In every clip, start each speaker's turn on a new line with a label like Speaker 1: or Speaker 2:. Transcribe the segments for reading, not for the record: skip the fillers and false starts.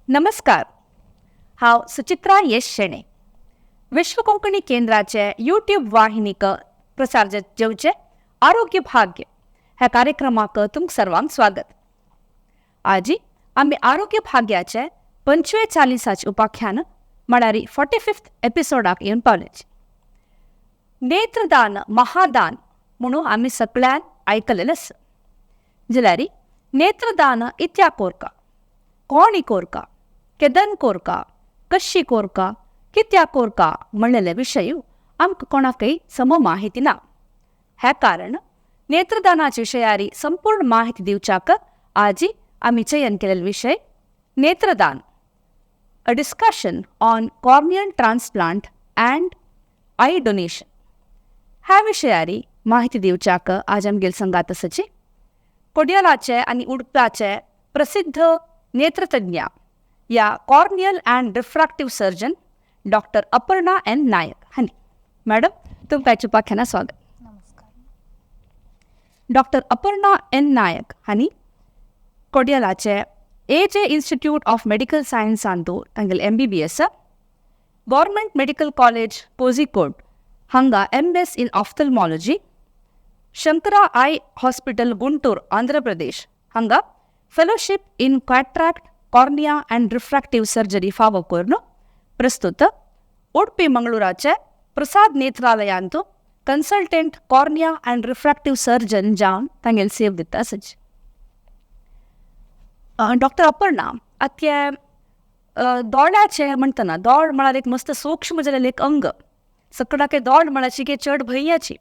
Speaker 1: नमस्कार, हांव सुचित्रा येश शेणे, विश्व कोंकणी केंद्राचे यूट्यूब वाहिनीक प्रसार जेवचे आरोग्य भाग्य ह्या कार्यक्रमाक तुमकां सर्वांक स्वागत. आजी आमी आरोग्य भाग्याचे 45 उपाख्यान म्हळ्यार 45th एपिसोडाक येवन पावल्याची. नेत्रदान महादान म्हणून आमी सगळ्यान आयकलेलें आसा. जाल्यार नेत्रदान इत्या कोरका, कोणी कोरका, केदन कोरका, कशी कोरका, कित्या कोरका म्हणलेले विशय आमकां कोणाकय सम माहिती ना. ह्या कारण नेत्रदानाच्या विशयारी संपूर्ण माहिती दिवच्याक आजी आमी चयन केलेलो विशय नेत्रदान, a discussion on corneal transplant and eye donation. ह्या विशयारी माहिती दिवच्याक आज आमगेल संगात आसाची कोडियलाचे आनी उडप्याचे प्रसिद्ध नेत्रतज्ञ या corneal and refractive surgeon doctor Aparna N Nayak हांणी. मॅडम, तुमकां उपाख्याना स्वागत. डॉक्टर अपर्णा एन नायक हांणी कोडियलाचे A J institute of medical सायन्सांतू तांगेले MBBS, government medical college Kozhikode हांगा MS in ophthalmology, Shankara eye hospital Guntur, Andhra Pradesh हांगा fellowship in cataract, cornea and refractive surgery फावो करून प्रस्तुत उडपी मंगळूराचे प्रसाद नेत्रालयांतू consultant cornea and refractive surgeon जावन तांगेले save दिता आसाची. डॉक्टर अपर्णा, आतां दोळ्याचे म्हणटना दोळ म्हळ्यार एक मस्त सूक्ष्म जालेलें एक अंग. सगळ्याक दोळ म्हळ्याची की चड भंयाची.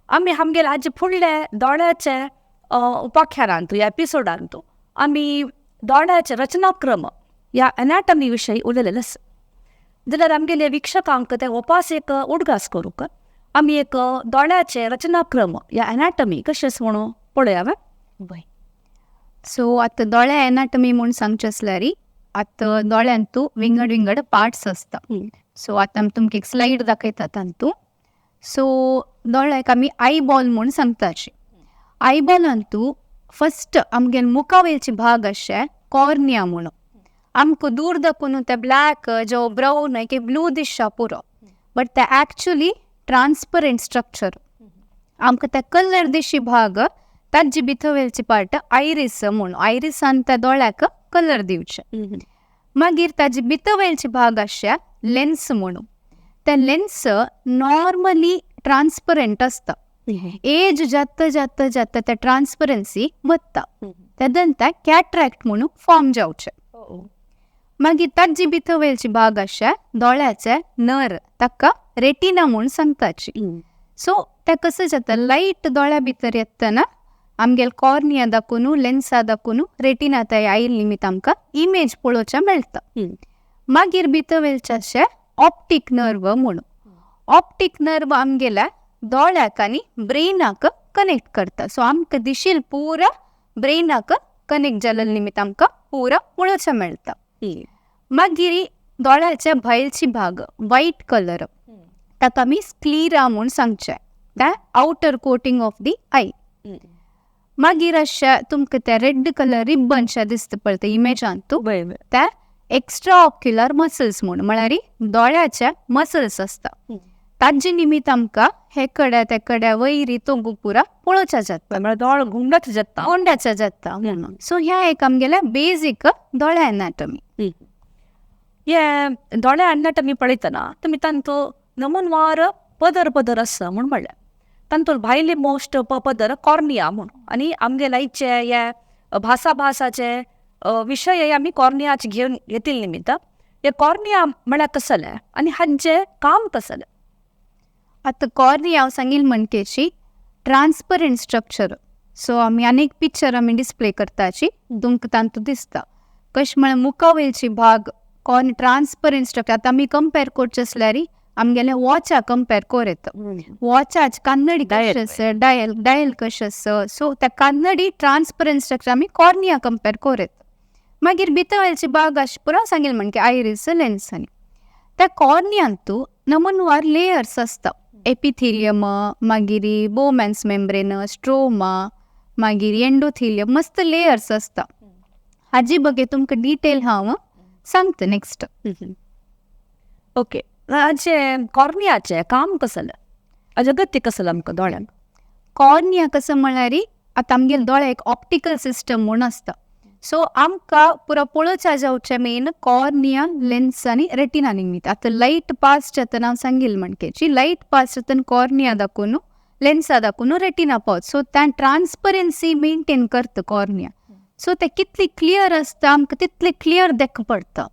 Speaker 1: आमी आमगेले हाजे फुडले दोळ्याचे उपाख्यानांतू या एपिसोडांतू आमी दोळ्याचे रचनाक्रम या एनाटमी विशयी उलयलेले आसा. जाल्यार आमगेले वीक्षकांक ते ओपास एक उडगास करूंक आमी एक दोळ्याचे रचनाक्रम या एनाटमी कशें आसा म्हणून पळोवया.
Speaker 2: बरें, सो आतां दोळ्या एनाटमी म्हूण सांगचें आसल्यार आतां दोळ्यांतू विंगड विंगड पार्ट्स आसता. सो आतां आमी तुमकां एक स्लायड दाखयता तांतू. सो दोळ्याक आमी आयबॉल म्हूण सांगताची. आयबॉलांतू फस्ट आमगे मुखावयलची भाग आशे कॉर्निया म्हणून. आमकां दूर दाखोवन ते ब्लॅक जो ब्रावन की ब्लू दिसता पुरो, बट ते एक्चुली ट्रान्सपरंट स्ट्रक्चर. आमकां ते कलर दिशी भाग ताजी भितर पार्ट आयरीस म्हणून. आयरिसान त्या दोळ्याक कलर दिवचे. मागीर ताजी भितर भाग आसता लेन्स म्हणून. ते लेन्स नॉर्मली ट्रान्सपरंट आसता. एज जाता जाता जाता ते ट्रान्सपरन्सी वता, तेदन ते कॅट्रॅक्ट म्हणून फॉर्म जावचे. मागीर ताजी भितर भाग आसता दोळ्याचे नर, ताका रेटिना म्हूण सांगताची. सो ते कसं जाता, लायट दोळ्या भितर येतना आमगेले कॉर्निया दाखोवन, लेन्सा दाखोवन रेटिना ते आयल निमित्त आमकां इमेज पळोवच्या मेळटा. मागीर भितर वयचे अशें ऑप्टीक नर्व म्हणून. ऑप्टीक नर्व आमगेल्या दोळ्याक आनी ब्रेनाक कनेक्ट करता. सो आमकां दिशील पुरा ब्रेनाक कनेक्ट जाल्ले निमित्त आमकां पुरा पळोवच्या मेळटा. मागीर दोळ्याच्या भायलची भाग व्हायट कलर, ताका आमी स्क्लिरा म्हूण सांगचें, ते outer coating of the eye. मागीर अशें तुमकां ते रेड कलर रिबन शें दिसता पळय ते इमेजान तूं, ते एक्स्ट्रा ऑक्युलर मसल्स म्हूण, म्हळ्यार दोळ्याचे मसल्स आसता. ताजे निमित्त आमकां हे कड्या ते कड्या वयरी तोगू पुरा पळोवच्या जाता.
Speaker 1: म्हळ्यार दोळ घुंवडाच जाता.
Speaker 2: गोंड्याच्या जाता म्हणून. सो ह्या एक आमगेल्या बेजीक दोळ्या एनाटमी.
Speaker 1: हे दोळे एनाटमी पळयतना तुमी तांचो नमूनवार पदर पदर आसा म्हूण म्हणलें. तांतून भायले मोस्ट पदर कॉर्निया म्हूण आनी आमगे लायचे हे भासाभासाचे विशय आमी कॉर्नियाचे घेवन घेतिल्ले निमित्त हे कॉर्निया म्हळ्यार कसलें आनी हांचें काम कसलें?
Speaker 2: आतां कॉर्निया हांव सांगील म्हणकेची ट्रान्सपरंट स्ट्रक्चर. सो आमी आनी एक पिक्चर आमी डिस्प्ले करताची, तुमकां तांतू दिसता कशें म्हळ्यार मुखावयलची भाग कॉर्न ट्रान्सपरंट स्ट्रक्चर. आतां आमी कंपेर करचें आसल्यार आमगेले वॉचा कंपेर कर येता. वॉचाच कान्नडी कशें आसा, डायल डायल कशें आसा. सो त्या कान्नडी ट्रान्सपरंट स्ट्रक्चर आमी कॉर्निया कंपेर कर येता. मागीर भितर वयलची भाग अशें पुरो सांगील म्हणके आयरीस लेन्स. आनी त्या कॉर्नियांतू नमूनवार लेयर्स आसता, एपिथिलियम, मागीर बोमॅन्स मेम्ब्रेन, स्ट्रोमा, मागीर एंडोथिलियम, मस्त लेयर्स आसता. हाजी बगे तुमकां डिटेल हांव सांगता नेक्स्ट.
Speaker 1: ओके, हाचे कॉर्नियाचें काम कसलें, अजगत्य कसलें आमकां दोळ्यांक?
Speaker 2: कॉर्निया कसं म्हळ्यार आतां आमगेले दोळे एक ऑप्टिकल सिस्टम म्हूण आसता. सो आमकां पुरो पळोवच्या जावचें मेन कॉर्निया, लेन्स आनी रेटिना निमित्त. आतां लायट पास जातना हांव सांगील म्हणकेची लायट पास जातना कॉर्निया दाखोवन लेन्सा दाखोवन रेटिना पावत. सो त्या ट्रान्सपरन्सी मेनटेन करता कॉर्निया. सो ते कितली क्लियर आसता आमकां तितले क्लियर देख पडटा.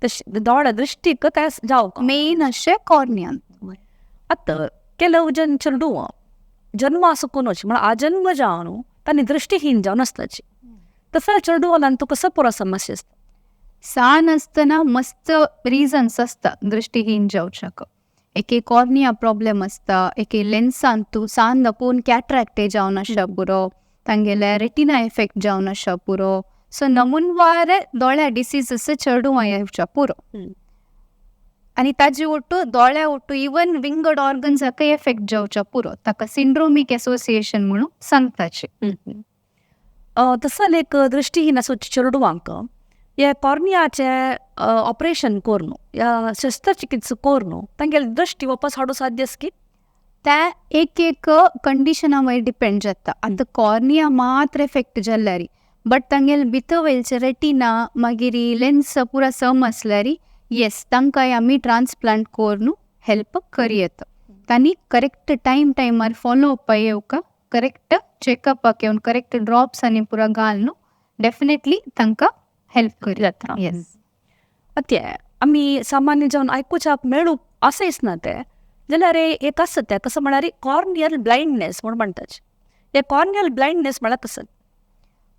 Speaker 1: तशें दोळ्या दृश्टीक ते जावंक
Speaker 2: मेन अशें कॉर्नियान.
Speaker 1: आतां ಕೆಲವು जन चेडूं जन्मा सुकूनच म्हळ्यार आजन्म जावन तांणी दृश्टीहीन जावन आसताची, तसो चेडवान तुका कसो पुरो समस्या आसता?
Speaker 2: सान आसतना मस्त रिजन्स आसता दृश्टीहीन जावच्याक. एक कॉर्निया प्रॉब्लेम आसता, एक लेन्सान तूं सान दाखोवन कॅट्रॅक्ट जावन आसता पुरो, तांगेले रेटिना इफेक्ट जावन आसता पुरो. सो नमुनवार दोळ्या डिसीजस चेडवां येवच्या पुरो. आनी ताजे ಒಟ್ಟು दोळ्या ಒಟ್ಟು इवन विंगड ऑर्गन्साकय एफेक्ट जावच्या पुरो. ताका सिंड्रोमीक एसोसिएशन म्हणून सांगताचे.
Speaker 1: तसो एक दृश्टीहीन आसा चेडवांक हे कॉर्नियाचें ऑपरेशन करून या शस्त्रचिकित्सा करून तांगेली दृश्टी वापस हाडूं साध्य आसा की?
Speaker 2: त्या एक एक कंडिशना वयर डिपेंड जाता. आतां कॉर्निया मात्र एफेक्ट जाल्यार, बट तांगेले भितर वयलचे रेटिना मागीर लेन्स पुरा सम आसल्यार येस तांकांय आमी ट्रान्सप्लांट करून हेल्प करी येता. तांणी करेक्ट टायम टायमार फॉलो अप येवका, करेक्ट चॅकअपाक येवन करेक्ट ड्रॉप्स आनी पुरा घालून डेफिनेटली तांकां हेल्प करी
Speaker 1: जाता.
Speaker 2: येस.
Speaker 1: आतां आमी सामान्य जावन आयकुच्याक मेळूं अशेंच ना तें जाल्यार एक आसा तें कसो म्हळ्यार कॉर्नियल ब्लायंडनेस म्हूण म्हणटाचे. हे कॉर्नियल ब्लायंडनेस म्हळ्यार कसो?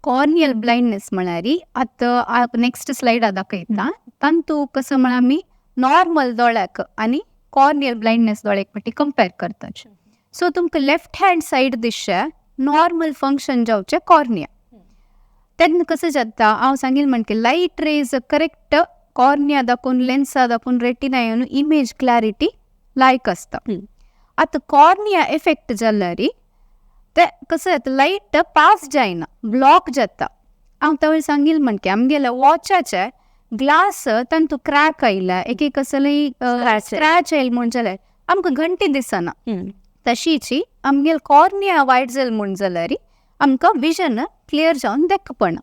Speaker 2: कॉर्नियल ब्लायंडनेस म्हळ्यार आतां नेक्स्ट स्लायडा दाखयता तांतू कसो म्हळ्यार आमी नॉर्मल दोळ्याक आनी कॉर्नियल ब्लायंडनेस दोळ्याक फाटी कंपेर करताचे. सो तुमकां लेफ्ट हँड सायड दिसचे नॉर्मल फंक्शन जावचें कॉर्निया. तेन्ना कसं जाता हांव सांगील म्हणके लायट रेज करेक्ट कॉर्निया दाखोवन लेन्सा दाखोवन रेटिना येवन इमेज क्लॅरिटी लायक आसता. आतां कॉर्निया इफेक्ट जाल्यार ते कसं जाता लायट पास जायना, ब्लॉक जाता. हांव तवळ सांगील म्हणके आमगेल्या वॉचाचे ग्लास तांतू क्रॅक आयला, एक एक कसलेय स्क्रॅच आयल म्हूण जाल्यार आमकां घंटी दिसना. तशीची आमगेले कॉर्निया वायट जाल म्हूण जाल्यार आमकां विजन क्लियर जावन देखपना.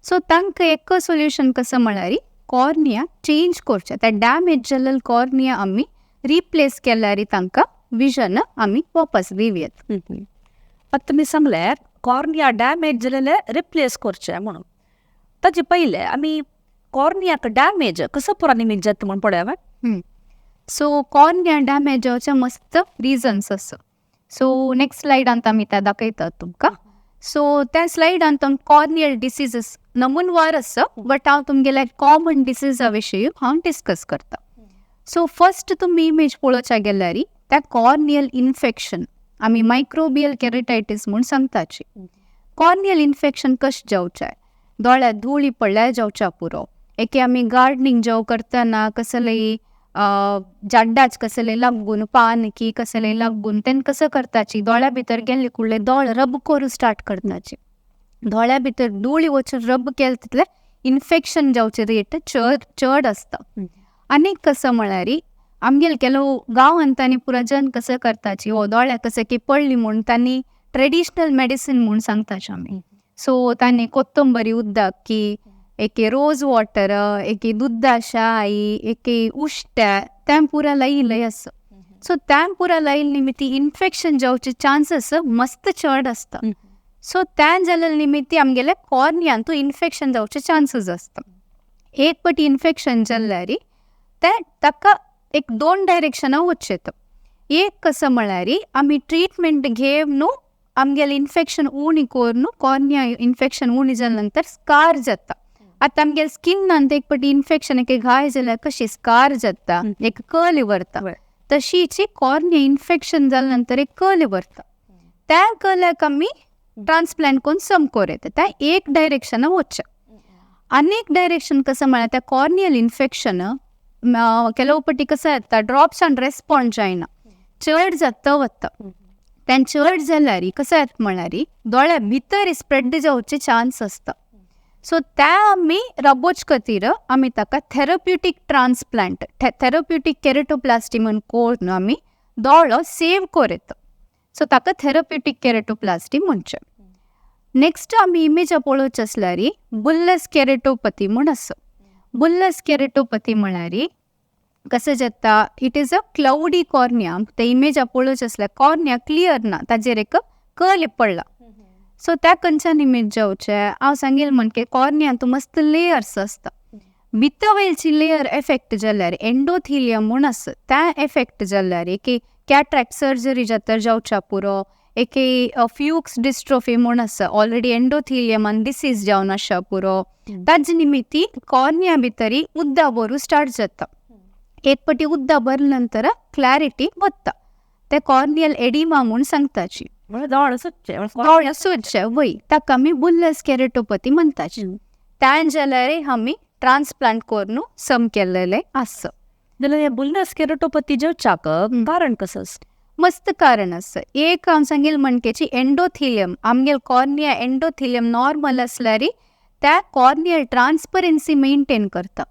Speaker 2: सो तांकां एक सोल्युशन कसं म्हळ्यार कॉर्निया चेंज करचें. त्या डॅमेज जाल्लें कॉर्निया आमी रिप्लेस केल्यार तांकां विजन आमी वापस दिवयेत.
Speaker 1: आतां तुमी सांगलें कॉर्निया डॅमेज जालेलें रिप्लेस करचें म्हणून. ताजे पयलें आमी कॉर्नियाक डॅमेज कसो पुरो निमीत जाता म्हूण पळोवया.
Speaker 2: सो कॉर्निया डॅमेज जावचे मस्त रिजन्स आसा. सो नेक्स्ट स्लायडांत आमी ते दाखयतात तुमकां. सो त्या स्लायडांत आमकां कॉर्नियल डिसीजस नमुनवार आसा, बट हांव तुमगेल्या कॉमन डिसीजा विशीं हांव डिस्कस करता. सो फर्स्ट तुमी इमेज पळोवच्या गेल्यार त्या कॉर्नियल इन्फेक्शन आमी मायक्रोबियल केरेटायटीस म्हूण सांगताची. कॉर्नियल इन्फेक्शन कशें जावचें? दोळ्यात धुळी पडल्यार जावच्या पुरो. एके आमी गार्डनींग जावं करतना कसलेय झाडाच कसले लागून पान की कसले लागून तेन्ना कसं करताची दोळ्या भितर गेल्ले कुडले दोळ रब करूं स्टार्ट करताची. दोळ्या भितर धुळी वचून रब केले तितले इन्फेक्शन जावचे रेट चड चड आसता. आनीक कसं म्हळ्यार आमगेले ಕೆಲವು गांवांत आनी पुरा जन कसं करताची हो दोळ्याक कसं की पडली म्हूण तांणी ट्रेडिशनल मेडिसीन म्हूण सांगताची आमी. सो तांणी कोत्तंबरी उदक की एके रोज वॉटर, एके दुद्दा शाय, एके उश्ट्या तें पुरा लायिल्लें आसा. सो तें पुरा लायिल्ले निमित्त इन्फेक्शन जावचे चान्सीस मस्त चड आसता. सो तें जाल्ले निमित्त आमगेले कॉर्नियांतू इन्फेक्शन जावचे चान्सीस आसता. एक पटी इन्फेक्शन जाल्यार तें ताका एक दोन डायरेक्शनां वचचें. एक कसं म्हळ्यार आमी ट्रिटमेंट घेवन आमगेलें इन्फेक्शन उणी करून कॉर्निया इन्फेक्शन उणी जाले नंतर स्कार जाता. आतां आमगेले स्किनांत एक पटी इन्फेक्शन एक घाय जाल्यार कशी स्कार जाता, एक कल व्हरता, तशीच कॉर्निया इन्फेक्शन जाले नंतर एक कल व्हरता. त्या कल्याक आमी ट्रान्सप्लांट करून सम करूं येता. त्या एक डायरेक्शनां वचचें. आनी एक डायरेक्शन कसं म्हळ्यार त्या कॉर्नियल इन्फेक्शन ಕೆಲವು पटी कसं जाता ड्रॉप्सान रेस्पॉन्ड जायना, चड जाता वता. तें चड जाल्यार कसं जाता म्हळ्यार दोळ्या भितर स्प्रेड जावचे चान्स आसता. सो त्या आमी राबोवचे खातीर आमी ताका थेरप्युटीक ट्रान्सप्लांट, थेरप्युटीक केरेटोप्लास्टी म्हूण करून आमी दोळो सेव करता. सो ताका थेरप्युटीक केरेटोप्लास्टी म्हणचें. नेक्स्ट आमी इमेज पळोवचे आसल्यार बुल्लस केरेटोपती म्हूण आसा. बुल्लस केरेटोपती म्हळ्यार कसं जाता, it is a cloudy cornea. ते इमेज पळोवचे आसल्यार कॉर्निया क्लियर ना, ताजेर एक कर्ल पडला. सो त्या खंयच्यान इमेज जावचें हांव सांगेल म्हणके कॉर्नियांतू मस्त लेयर्स आसता, भितर वयलची लेयर एफेक्ट जाल्यार एंडोथिलियम म्हूण आसा, त्या एफेक्ट जाल्यार की कॅट्रॅक्ट सर्जरी जाता जावच्या पुरो, एक फ्युक्स डिस्ट्रोफी म्हूण आसा, ऑलरेडी एंडोथिलियमान डिसीज जावन आसा पुरो, ताजे निमित्ती कॉर्निया भितरी उद्दा भरू स्टार्ट जाता. एक पटी उद्दा भरले नंतर क्लॅरिटी वता, ते कॉर्नियल एडिमा म्हूण सांगताची.
Speaker 1: दोळे सुजचे,
Speaker 2: दोळे सुजचे वय, ताका आमी बुल्लस केरेटोपती म्हणटाची. त्यान जाल्यार आमी ट्रान्सप्लांट करून सम केल्लेले आसा.
Speaker 1: जाल्यार हे बुल्लस केरेटोपती जेवच्याक कारण कसं?
Speaker 2: मस्त कारण आसा. एक हांव सांगेल म्हणकेची एंडोथिलियम, आमगेल कॉर्निया एंडोथिलियम नॉर्मल आसल्यार त्या कॉर्नियल ट्रान्सपरन्सी मेंटेन करता,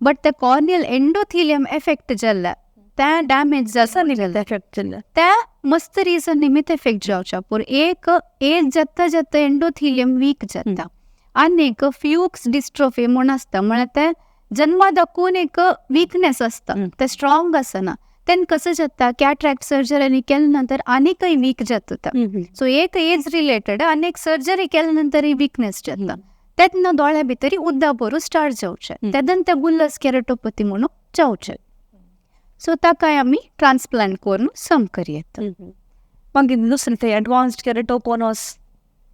Speaker 2: बट त्या कॉर्नियल एंडोथिलियम एफेक्ट जाल्ल्या त्या डॅमेज जाता,
Speaker 1: एफेक्ट जाल्ल्या
Speaker 2: त्या मस्त रिजन निमित्त एफेक्ट जावच्या पूण एक एज जाता जाता एंडोथिलियम वीक जाता. आनी एक फ्युक्स डिस्ट्रोफी म्हूण आसता, म्हळ्यार ते जन्मा दाखोवन एक विकनेस आसता, ते स्ट्रॉंग आसना. तेन्ना कसं जाता कॅट्रॅक्ट सर्जरी केले नंतर आनीकय वीक जाता. सो एक एज रिलेटेड आनी एक सर्जरी केले नंतर विकनेस जाता, तेन्ना दोळ्या भितर उद्दा भरू स्टार्ट जावचें, तेन्ना ते बुल्लस केरेटोपती म्हणून जावचें. सो ताकाय आमी ट्रान्सप्लांट करून सम करयेता.
Speaker 1: मागीर दुसरें ते एडवान्स्ड केरेटोकोनस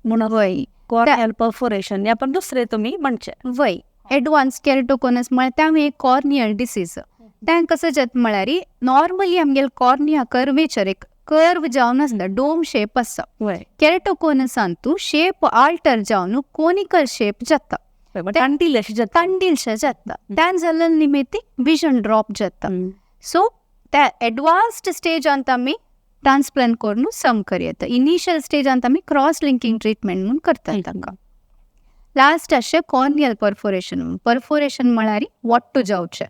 Speaker 1: म्हणून
Speaker 2: वय,
Speaker 1: कॉर्नियल परफोरेशन ह्या पण दुसरे तुमी म्हणचे
Speaker 2: वय. एडवान्स केरेटोकोनस म्हळ्यार तें एक कॉर्नियल डिसीज. तें कसं जाता म्हळ्यार नॉर्मली आमगेले कॉर्निया कर्वेचर एक कर्व जावन आसता, डोम शेप आसता. केरेटोकोनसान तूं शेप आल्टर जावन कोनिकल शेप जाता,
Speaker 1: तांडील अशें जाता,
Speaker 2: तांडीलशें जाता. त्यान जाल्ल्या निमित्ती विजन ड्रॉप जाता. सो त्या एडवान्स्ड स्टेजांत आमी ट्रान्सप्लांट करून सम करयेता. इनिशियल स्टेजांत आमी क्रॉस लिंकींग ट्रिटमेंट म्हूण करतात तांकां. लास्ट अशें कॉर्नियल परफोरेशन. परफोरेशन म्हळ्यार वट्टू जावचें.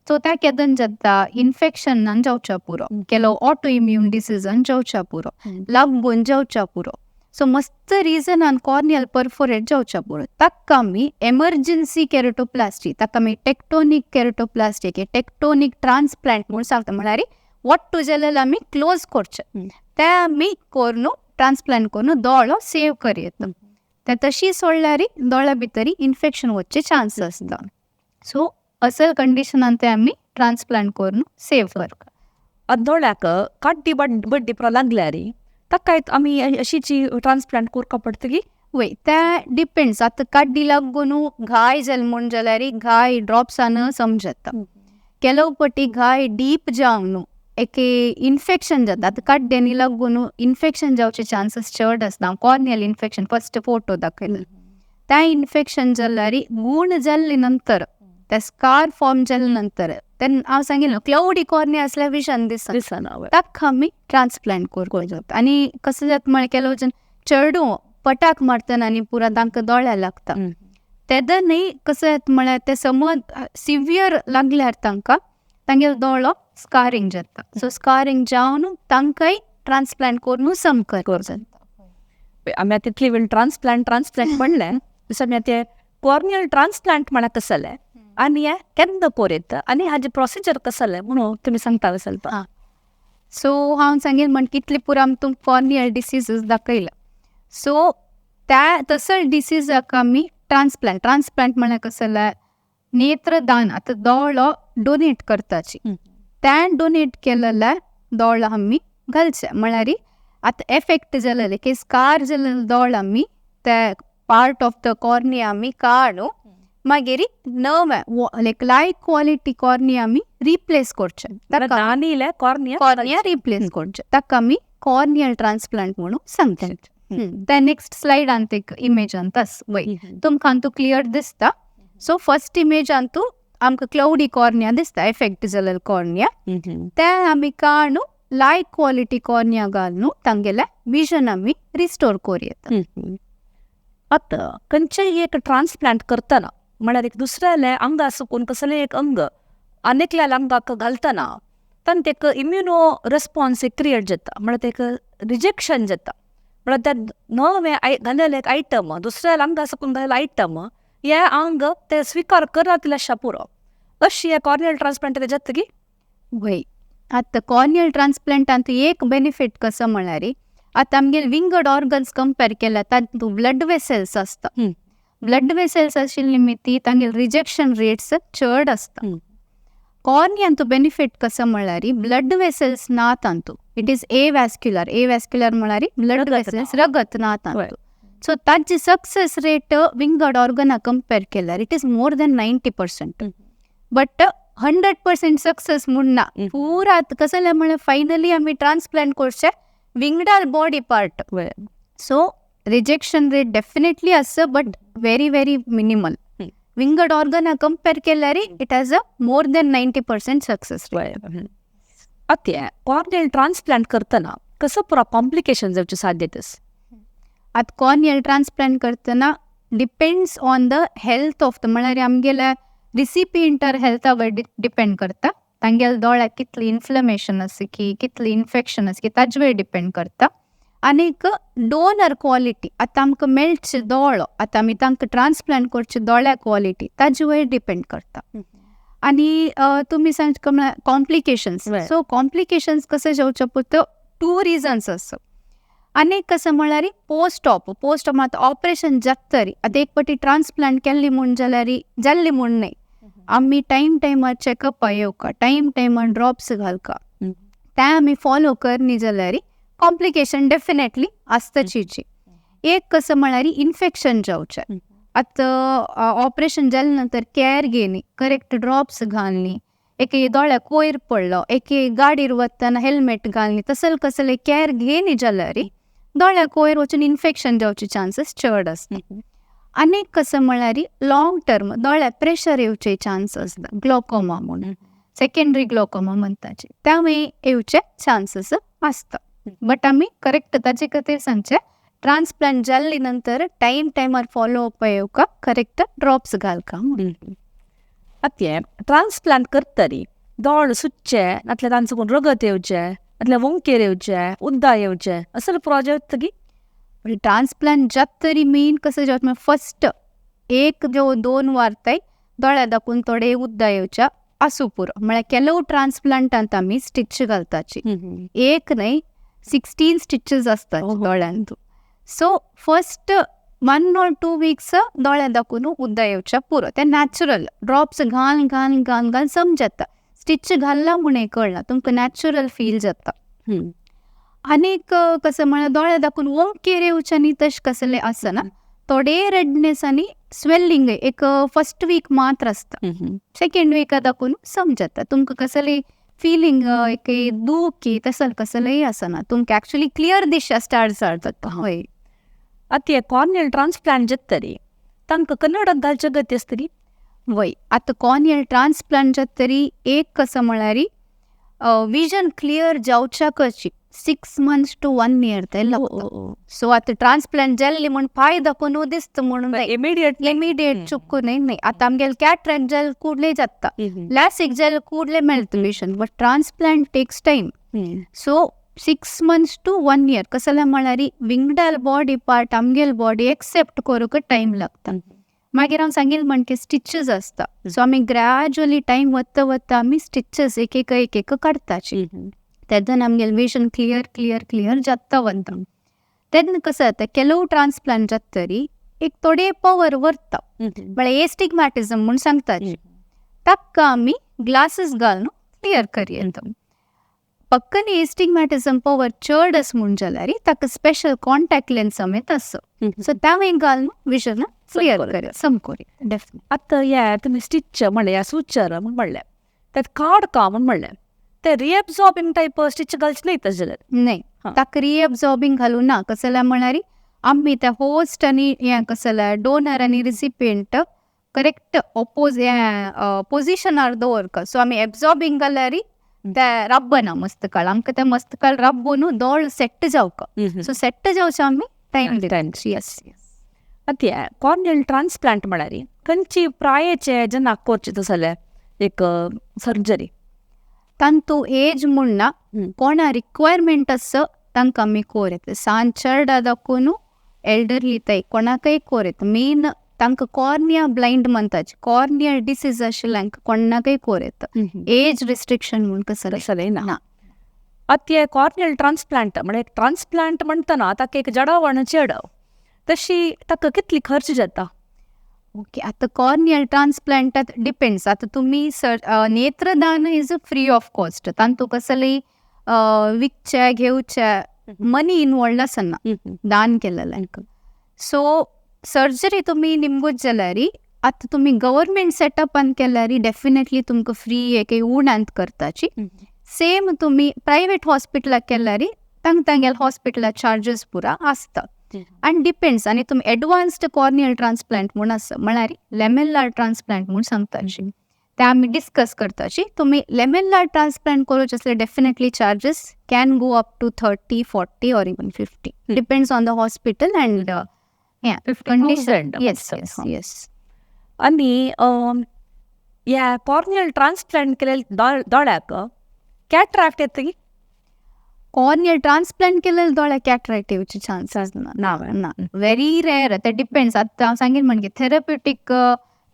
Speaker 2: सो त्या केदन जाता इन्फेक्शनान जावच्या पुरो, केलो ऑटो इम्यून डिसीजान जावच्या पुरो, लागून जावच्या पुरो. सो मस्त रिजनान कॉर्नियल परफोरेट जावच्या पुरो. ताका आमी एमर्जन्सी केरेटोप्लास्टी, ताका आमी टेक्टोनीक केरेटोप्लास्टी, टेक्टोनीक ट्रान्सप्लांट म्हूण सांगता. म्हळ्यार वट्टू जाल्यार आमी क्लोज करचें, तें आमी करून ट्रान्सप्लांट करून दोळो सेव करयेता. तें तशी सोडल्यार दोळ्या भितर इन्फेक्शन वचचे चान्स आसता. सो असल कंडिशनान ते आमी ट्रान्सप्लांट करून सेव करता.
Speaker 1: दोळ्याक काड्डी बड्डी पुरो लागल्यार ताका आमी अशीची ट्रान्सप्लांट करपा पडटली?
Speaker 2: वय, तें डिपेंड्स. आतां काड्डी लागून घाय जाल म्हूण जाल्यार घाय ड्रॉप्सान समजता. केलो पटी घाय डीप जावन एक इन्फेक्शन जाता. आतां काड्ड्यांनी लागून इन्फेक्शन जावचे चान्सीस चड आसता. कॉर्नियल इन्फेक्शन फर्स्ट फोटो दाखयले, तें इन्फेक्शन जाल्यार गूण जाल्ले नंतर ते स्कार फॉर्म जाले नंतर तेन्ना हांव सांगिल्लें क्लावडी कॉर्निया आसल्यार विजन दिसना, ताका आमी ट्रान्सप्लांट करपाक जाता. आनी कसं जाता म्हळ्यार केलो चेडूं पटाक मारतना आनी पुरा तांकां दोळ्या लागता, तेन्ना न्ही कसं जाता म्हळ्यार ते समज सिवियर लागल्यार तांकां तांगेलो दोळो स्कारींग जाता. सो स्कारींग जावन तांकांय ट्रान्सप्लांट करून सम करपाक जाता.
Speaker 1: आमी आतां तितली वेळ ट्रान्सप्लांट ट्रान्सप्लांट म्हणलें, जसो आमी आतां कॉर्नियल ट्रान्सप्लांट म्हळ्यार कसलें आनी हें केन्ना करयता आनी हाजें प्रोसिजर कसलें म्हणून तुमी सांगता ಸ್ವಲ್ಪ.
Speaker 2: सो हांव सांगेन म्हण कितले पुरो आमी तुमकां कॉर्नियल डिसीजीस दाखयला. सो त्या तसो डिसीजाक आमी ट्रान्सप्लांट, ट्रान्सप्लांट म्हळ्यार कसलें नेत्रदान, आतां दोळो डोनेट करताची, तें डोनेट केलेलें दोळो आमी घालचें. म्हळ्यार आतां एफेक्ट जालेलें की स्कार जालेलें दोळो आमी ते पार्ट ऑफ the cornea आमी काडून मागीर नवें लायक लायक क्वॉलिटी कॉर्निया आमी रिप्लेस करचें. कॉर्निया रिप्लेस करचें, ताका आमी कॉर्नियल ट्रान्सप्लांट म्हणून सांगतात. ते नेक्स्ट स्लायडांत एक इमेजांत आस वय तुमकां अंतू क्लियर दिसता. सो फर्स्ट इमेजांतू आमकां क्लावडी कॉर्निया दिसता, एफेक्ट जालेलो कॉर्निया, ते आमी काडून लायक क्वॉलिटी कॉर्निया घालून तांगेलें विजन आमी रिस्टोर करूं येता.
Speaker 1: आतां खंयचेय एक ट्रान्सप्लांट करतना म्हळ्यार एक दुसऱ्याले आंगा सुकून कसलें एक अंग आनीकल्या अंगाक घालतना तांकां एक इम्युनो रेस्पॉन्स एक क्रिएट जाता, म्हळ्यार एक रिजेक्शन जाता. म्हळ्यार ते नवें घालेलें एक आयटम दुसऱ्या अंगा सुकून घालेलें आयटम हे आंग ते स्विकार करनातलें अशें पुरो. अशी हे कॉर्नियल ट्रान्सप्लांट जाता की?
Speaker 2: वय, आतां कॉर्नियल ट्रान्सप्लांटांत एक बेनिफीट कसो म्हळ्यार आतां आमगेले विंगड ऑर्गन्स कंपेर केल्यार तातूंत ब्लड वेसल्स आसता. ब्लड वेसल्स आशिल्ले निमित्ती तांगेले रिजेक्शन रेट्स चड आसता. कॉर्नियांतू बेनिफीट कसो म्हळ्यार ब्लड वेसल्स ना तांतू, it is avascular. Avascular म्हळ्यार ब्लड वेसल्स रगत ना तांतू. सो ताची सक्सेस रेट विंगड ऑर्गना कंपेर केल्यार it is more than 90%. But 100% success म्हूण ना. पुरा कसलें म्हळ्यार फायनली आमी ट्रान्सप्लांट करचे विंगडार body part. So rejection rate definitely आसा बट व्हेरी व्हेरी मिनिमल. विंगड ऑर्गना कंपेर केल्यार it has a more than 90% success rate.
Speaker 1: आतां कॉर्नियल ट्रान्सप्लांट करतना कसो पुरो कॉम्प्लिकेशन जावचे साध्यता?
Speaker 2: आतां कॉर्नियल ट्रान्सप्लांट करतना depends on the health of the म्हळ्यार आमगेल्या रिसिपियंटार हेल्था वयर डिपेंड करता. तांगेल्या दोळ्याक कितली इन्फ्लमेशन आसा की कितली इन्फेक्शन आसा की ताजे वयर डिपेंड करता. आनीक डोनर क्वॉलिटी, आतां आमकां मेळचे दोळो आतां आमी तांकां ट्रान्सप्लांट करचे दोळ्या क्वॉलिटी ताजे वयर डिपेंड करता. आनी तुमी सांगचे म्हळ्यार कॉम्प्लिकेशन्स. सो कॉम्प्लिकेशन्स कशें जावचें पळय टू रिजन्स आसा. आनीक कसं म्हळ्यार पोस्ट ऑप, पोस्ट ऑप आतां ऑपरेशन जाता तरी आतां एक पाटी ट्रान्सप्लांट केल्ली म्हूण जाल्यार जाल्ली म्हूण न्हय, आमी टायम टायमार चॅकअपाक येवका, टायम टायमार ड्रॉप्स घालका, ते आमी फॉलो करनी जाल्यार कॉम्प्लिकेशन डेफिनेटली आसताचीच. एक कसं म्हळ्यार इन्फेक्शन जावचें. आतां ऑपरेशन जाले नंतर कॅर घेयनी, करेक्ट ड्रॉप्स घालनी, एक दोळ्याक कोयर पडलो, एक गाडयेर वतना हेल्मेट घालनी, तसले कसले कॅर घेयनी जाल्यार दोळ्याक कोयर वचून इन्फेक्शन जावचे चान्सीस चड आसता. आनीक कसं म्हळ्यार लॉंग टर्म दोळ्याक प्रेशर येवचे चान्स आसता, ग्लोकोमा म्हणून, सेकेंडरी ग्लोकोमा म्हणटाचे, त्यामुळे येवचे चान्सीस आसता. बट आमी करेक्ट ताचे खातीर सांगचें ट्रान्सप्लांट जाल्ले नंतर टायम टायमार फॉलो अप येवका, करेक्ट ड्रॉप्स घालका म्हणून.
Speaker 1: आतां ट्रान्सप्लांट करतरी दोळ सुच्चे नातल्यार तांचो कोण रगत येवचें, नातल्यार वंकेर येवचें, उद्दा येवचें, असले प्रोजेक्ट की?
Speaker 2: ट्रान्सप्लांट जाता तरी मेन कसं जाता फर्स्ट एक जो 2 वारताय दोळ्या दाखून थोडे उद्दा येवच्या आसूं पुरो. म्हळ्यार ಕೆಲವು ट्रान्सप्लांटांत आमी स्टिच घालताची, एक न्हय 16 स्टिचीस आसता दोळ्यांत. सो फर्स्ट 1 or 2 weeks दोळ्या दाखून उद्दा येवच्या पुरो, ते नॅचरल ड्रॉप्स घाल घाल घाल घाल समजता, स्टिच घालला म्हूण कळना, तुमकां नॅचरल फील जाता. आनीक कसं म्हळ्यार दोळे दाखून ओंकेर येवचें न्ही तशें कसलें आसना, थोडे रेडनेस आनी स्वेल्लिंग एक फर्स्ट वीक मात्र आसता, सेकेंड विका दाखून समजता तुमकां कसली फिलींग एक दुखी तसलें कसलेंय आसना, तुमकां एक्चुअली क्लियर दिशा स्टार्ट जाता. हय.
Speaker 1: आतां कॉर्नियल ट्रान्सप्लांट जाता तरी तांकां कन्नडाक घालच्या गती आसतली?
Speaker 2: वय, आतां कॉर्नियल ट्रान्सप्लांट जाता तरी एक कसं म्हळ्यार विजन क्लियर जावच्या कशी 6 months to 1 year ते लागता. सो आतां ट्रान्सप्लांट जाल्ली म्हूण पांय दाखोवन दिसता म्हणून न्हय. इमिडिएट चुकून न्हय, न्हय. आतां आमगेले कॅटरॅक्ट जाल कुडले जाता, लॅसिक जाल कुडले मेळटा vision, but transplant takes time. So 6 months to 1 year कसलें म्हळ्यार विंगडाल बॉडी पार्ट आमगेल बॉडी एक्सेप्ट करूंक टायम लागता. मागीर हांव सांगील म्हणके स्टिचीस आसता, सो आमी ग्रॅज्युअली टायम वता वता आमी स्टिचीस एक एक एक एक काडटाची, तेन्ना आमगेलें विजन क्लियर क्लियर क्लियर जाता वता. तेन्ना कसं जाता ಕೆಲವು ट्रान्सप्लांट जाता तरी एक थोडे पवर व्हरता, म्हळ्यार एस्टिग्मॅटिझम म्हूण सांगता, ताका आमी ग्लासीस घालून क्लियर करूं येता. पक्कन एस्टिग्मॅटिझम पवर चड आसा म्हूण जाल्यार ताका स्पेशल कॉन्टॅक्ट लेन्स समेत आसा, सो तें घालून विजन क्लियर करूं समकोरी डेफिनेटली.
Speaker 1: आतां हे तुमी स्टिच म्हणलें, सुचर म्हूण म्हणलें, तें कार्ड का म्हूण म्हणलें, ते रिएब्सॉर्बिंग टायप स्टिच घालचे न्हय तशें जाल्यार?
Speaker 2: न्हय, ताका रिएब्सॉर्बिंग घालूं ना. कसलें म्हळ्यार आमी त्या होस्ट आनी हें कसलें डोनर आनी रिसिपियंट करेक्ट ओपोज हें पोजिशनार दवरता. सो आमी एब्सॉर्बिंग घाल्यार ते रब्बना मस्त काळ, आमकां ते मस्त काळ रब्बून दोळ सेट जावका. सो सेट जावचें आमी टायम दिता.
Speaker 1: टायम.
Speaker 2: येस.
Speaker 1: आतां कॉर्नियल ट्रान्सप्लांट म्हळ्यार खंयची प्रायेचे जेन्ना करचे तसले एक सर्जरी?
Speaker 2: तांतू एज म्हूण ना, कोणा रिक्वायरमेंट आसा तांकां आमी कोर येता. सान चेरडा दाखोवन एल्डरली ताई कोणाकय कोर येता. मेन तांकां कॉर्निया ब्लायंड म्हणटाची, कॉर्नियल डिसीज आशिल्ल्यांक कोणाकय कोर येता. एज रिस्ट्रिक्शन म्हूण कसलें
Speaker 1: कसलें ना.
Speaker 2: ना.
Speaker 1: आतां कॉर्नियल ट्रान्सप्लांट म्हळ्यार ट्रान्सप्लांट म्हणटना ताका एक जडाव आनी चेडव तशी ताका कितली खर्च जाता?
Speaker 2: ओके, आतां कॉर्नियल ट्रान्सप्लांटात डिपेंड्स. आतां तुमी सर नेत्रदान is free of cost, तांतू कसलेय विकचे घेवचे मनी इनवॉल्ड आसना दान केलेल्यांक. सो सर्जरी तुमी निमगूच जाल्यार आतां तुमी गव्हर्मेंट सेटअपान केल्यार डेफिनेटली तुमकां फ्री एक उणांत करताची. सेम तुमी प्रायवेट हॉस्पिटलाक केल्यार तांकां तांगेले हॉस्पिटला चार्जीस पुरा आसता. आनी डिपेंड्स. आनी तुमी एडवान्स्ड कॉर्नियल ट्रान्सप्लांट म्हूण आसा, म्हळ्यार लेमेल्लार ट्रान्सप्लांट म्हूण सांगताची, ते आमी डिस्कस करताची. तुमी लेमेल्लार ट्रान्सप्लांट करूचे आसल्यार definitely charges can go up to 30, 40 or even 50, depends on the hospital and condition. Yes yes yes.
Speaker 1: आनी ह्या कॉर्नियल ट्रान्सप्लांट केलेल्या दोळ्याक कॅटराक्ट येता की?
Speaker 2: कॉर्नियल ट्रान्सप्लांट केलेले दोळ्याक कॅटराक्ट येवचे चान्सीस ना.
Speaker 1: ना.
Speaker 2: ना, व्हेरी रेअर. ते डिपेंड्स. आतां हांव सांगीन म्हणजे थेरप्युटीक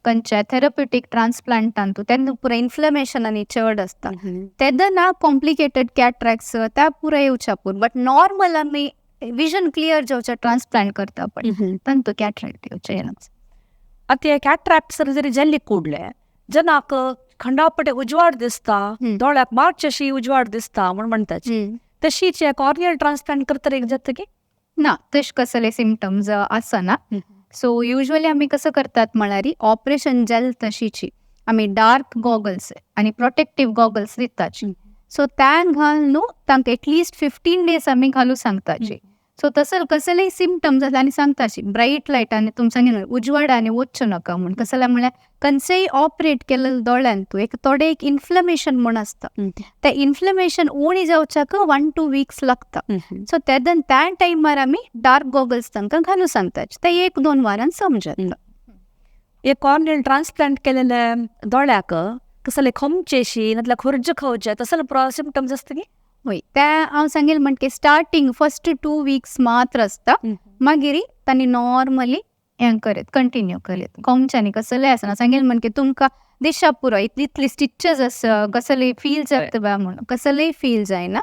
Speaker 2: खंयच्या थेरप्युटीक ट्रान्सप्लांटान तूं तेन्ना पुरो इन्फ्लेमेशन आनी चड आसता तेन्ना कॉम्प्लिकेटेड कॅटरॅक्ट्स त्या पुरो येवच्या पूर, बट नॉर्मल आमी विजन क्लियर जावच्या ट्रान्सप्लांट करता पण तांतू कॅटरॅक्ट येवचे.
Speaker 1: आतां कॅटरॅक्ट सर्जरी जाल्ली कुडले जनाक खंडापटे उजवाड दिसता, दोळ्याक मातशी अशी उजवाड दिसता म्हूण म्हणटाची, तशीच कॉर्नियल ट्रान्सप्लांट करता एक जाता की?
Speaker 2: ना, तशें कसले सिमटम्स आसना. सो युजली आमी कसं करतात म्हळ्यार ऑपरेशन जालें तशीची आमी डार्क गॉगल्स आनी प्रोटेक्टीव गॉगल्स दिताची. सो त्या घाल न्हू तांकां एटलिस्ट 15 डेज आमी घालू सांगताची. सो तसं कसलेय सिमटम्स आसले आनी सांगताची ब्रायट लायट आनी तुम सांगेन उजवाड आनी वचूं नाका म्हूण. कसलें म्हळ्यार खंयचेय ऑपरेट केलेले दोळ्यान तूं एक थोडें एक इन्फ्लेमेशन म्हूण आसता, तें इन्फ्लेमेशन उणी जावच्याक 1-2 वीक्स लागता. सो तेदन त्या टायमार आमी डार्क गॉगल्स तांकां घालूं सांगताची, ते 1-2 वारान समजता.
Speaker 1: एक कॉर्नियल ट्रान्सप्लांट केलेले दोळ्याक कसले खोमचेशी नातल्यार खुर्ज खावचे तसले सिमटम्स आसता की?
Speaker 2: वय, ते हांव सांगेल म्हणके स्टार्टींग फर्स्ट 2 वीक्स मात्र आसता, मागीर तांणी नॉर्मली हें करत कंटिन्यू करत खोमच्यांनी कसलें आसना. सांगेल म्हणके तुमकां दिशा पुरो इतली इतली स्टिचेस आसा कसलेय फील जाता बा म्हणून कसलेय फील जायना.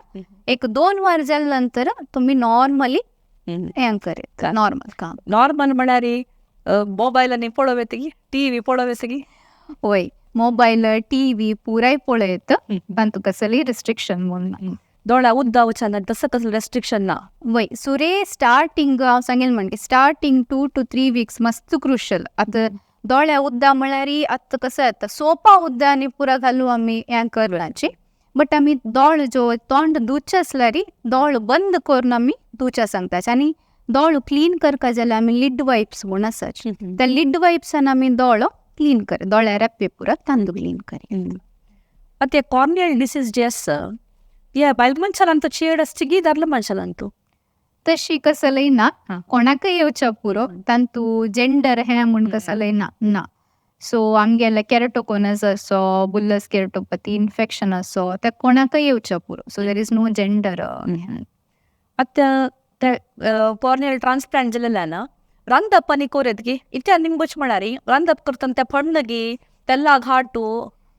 Speaker 2: 1-2 वार जाले नंतर तुमी नॉर्मली हें करत नॉर्मल काम.
Speaker 1: नॉर्मल म्हळ्यार मोबायल आनी पळोवं येता की टी व्ही पळोवं येता की?
Speaker 2: वय, मोबायल टी व्ही पुराय पळयत, तांतू कसलेय रिस्ट्रिक्शन म्हूण ना.
Speaker 1: दोळ्या उद्दा वचना तसं कसलें रेस्ट्रिक्शन ना?
Speaker 2: वय, सुरे स्टार्टींग हांव सांगेल म्हणके स्टार्टींग 2 to 3 weeks मस्त क्रुशल. आतां दोळ्या उद्दा म्हळ्यार आतां कसं जाता सोपा उद्दा आनी पुरा घालू आमी हें करनाची, बट आमी दोळ जो तोंड धुवचें आसल्यार दोळ बंद करून आमी धुवचें सांगताची. आनी दोळ क्लीन करपा जाल्यार आमी लिड वायप्स म्हूण आसाची, त्या लिड वायप्सान आमी दोळो क्लीन कर, दोळ्या रेपे पुरा तांदूळ क्लीन कर.
Speaker 1: आतां कॉर्नियल डिसीज जे आसा ह्या बायल मनशालांत चेड आसची की दादलो मनशालांत?
Speaker 2: तशी कसलय ना, कोणाकय येवच्या पुरो, तांतू जेंडर हें म्हूण कसलय ना ना. सो आमगेले केरटोकोनस असो बुल्लस केरटोपती इन्फेक्शन असो ते कोणाकय येवच्या पुरो. So there is no gender.
Speaker 1: आतां ते कॉर्नियल ट्रान्सप्लांट जालेलें ना रांदप आनी कोरेत की इत्या निमगोच म्हळ्यार रांदप करतना ते फण्ण गी तेल्ला घाटू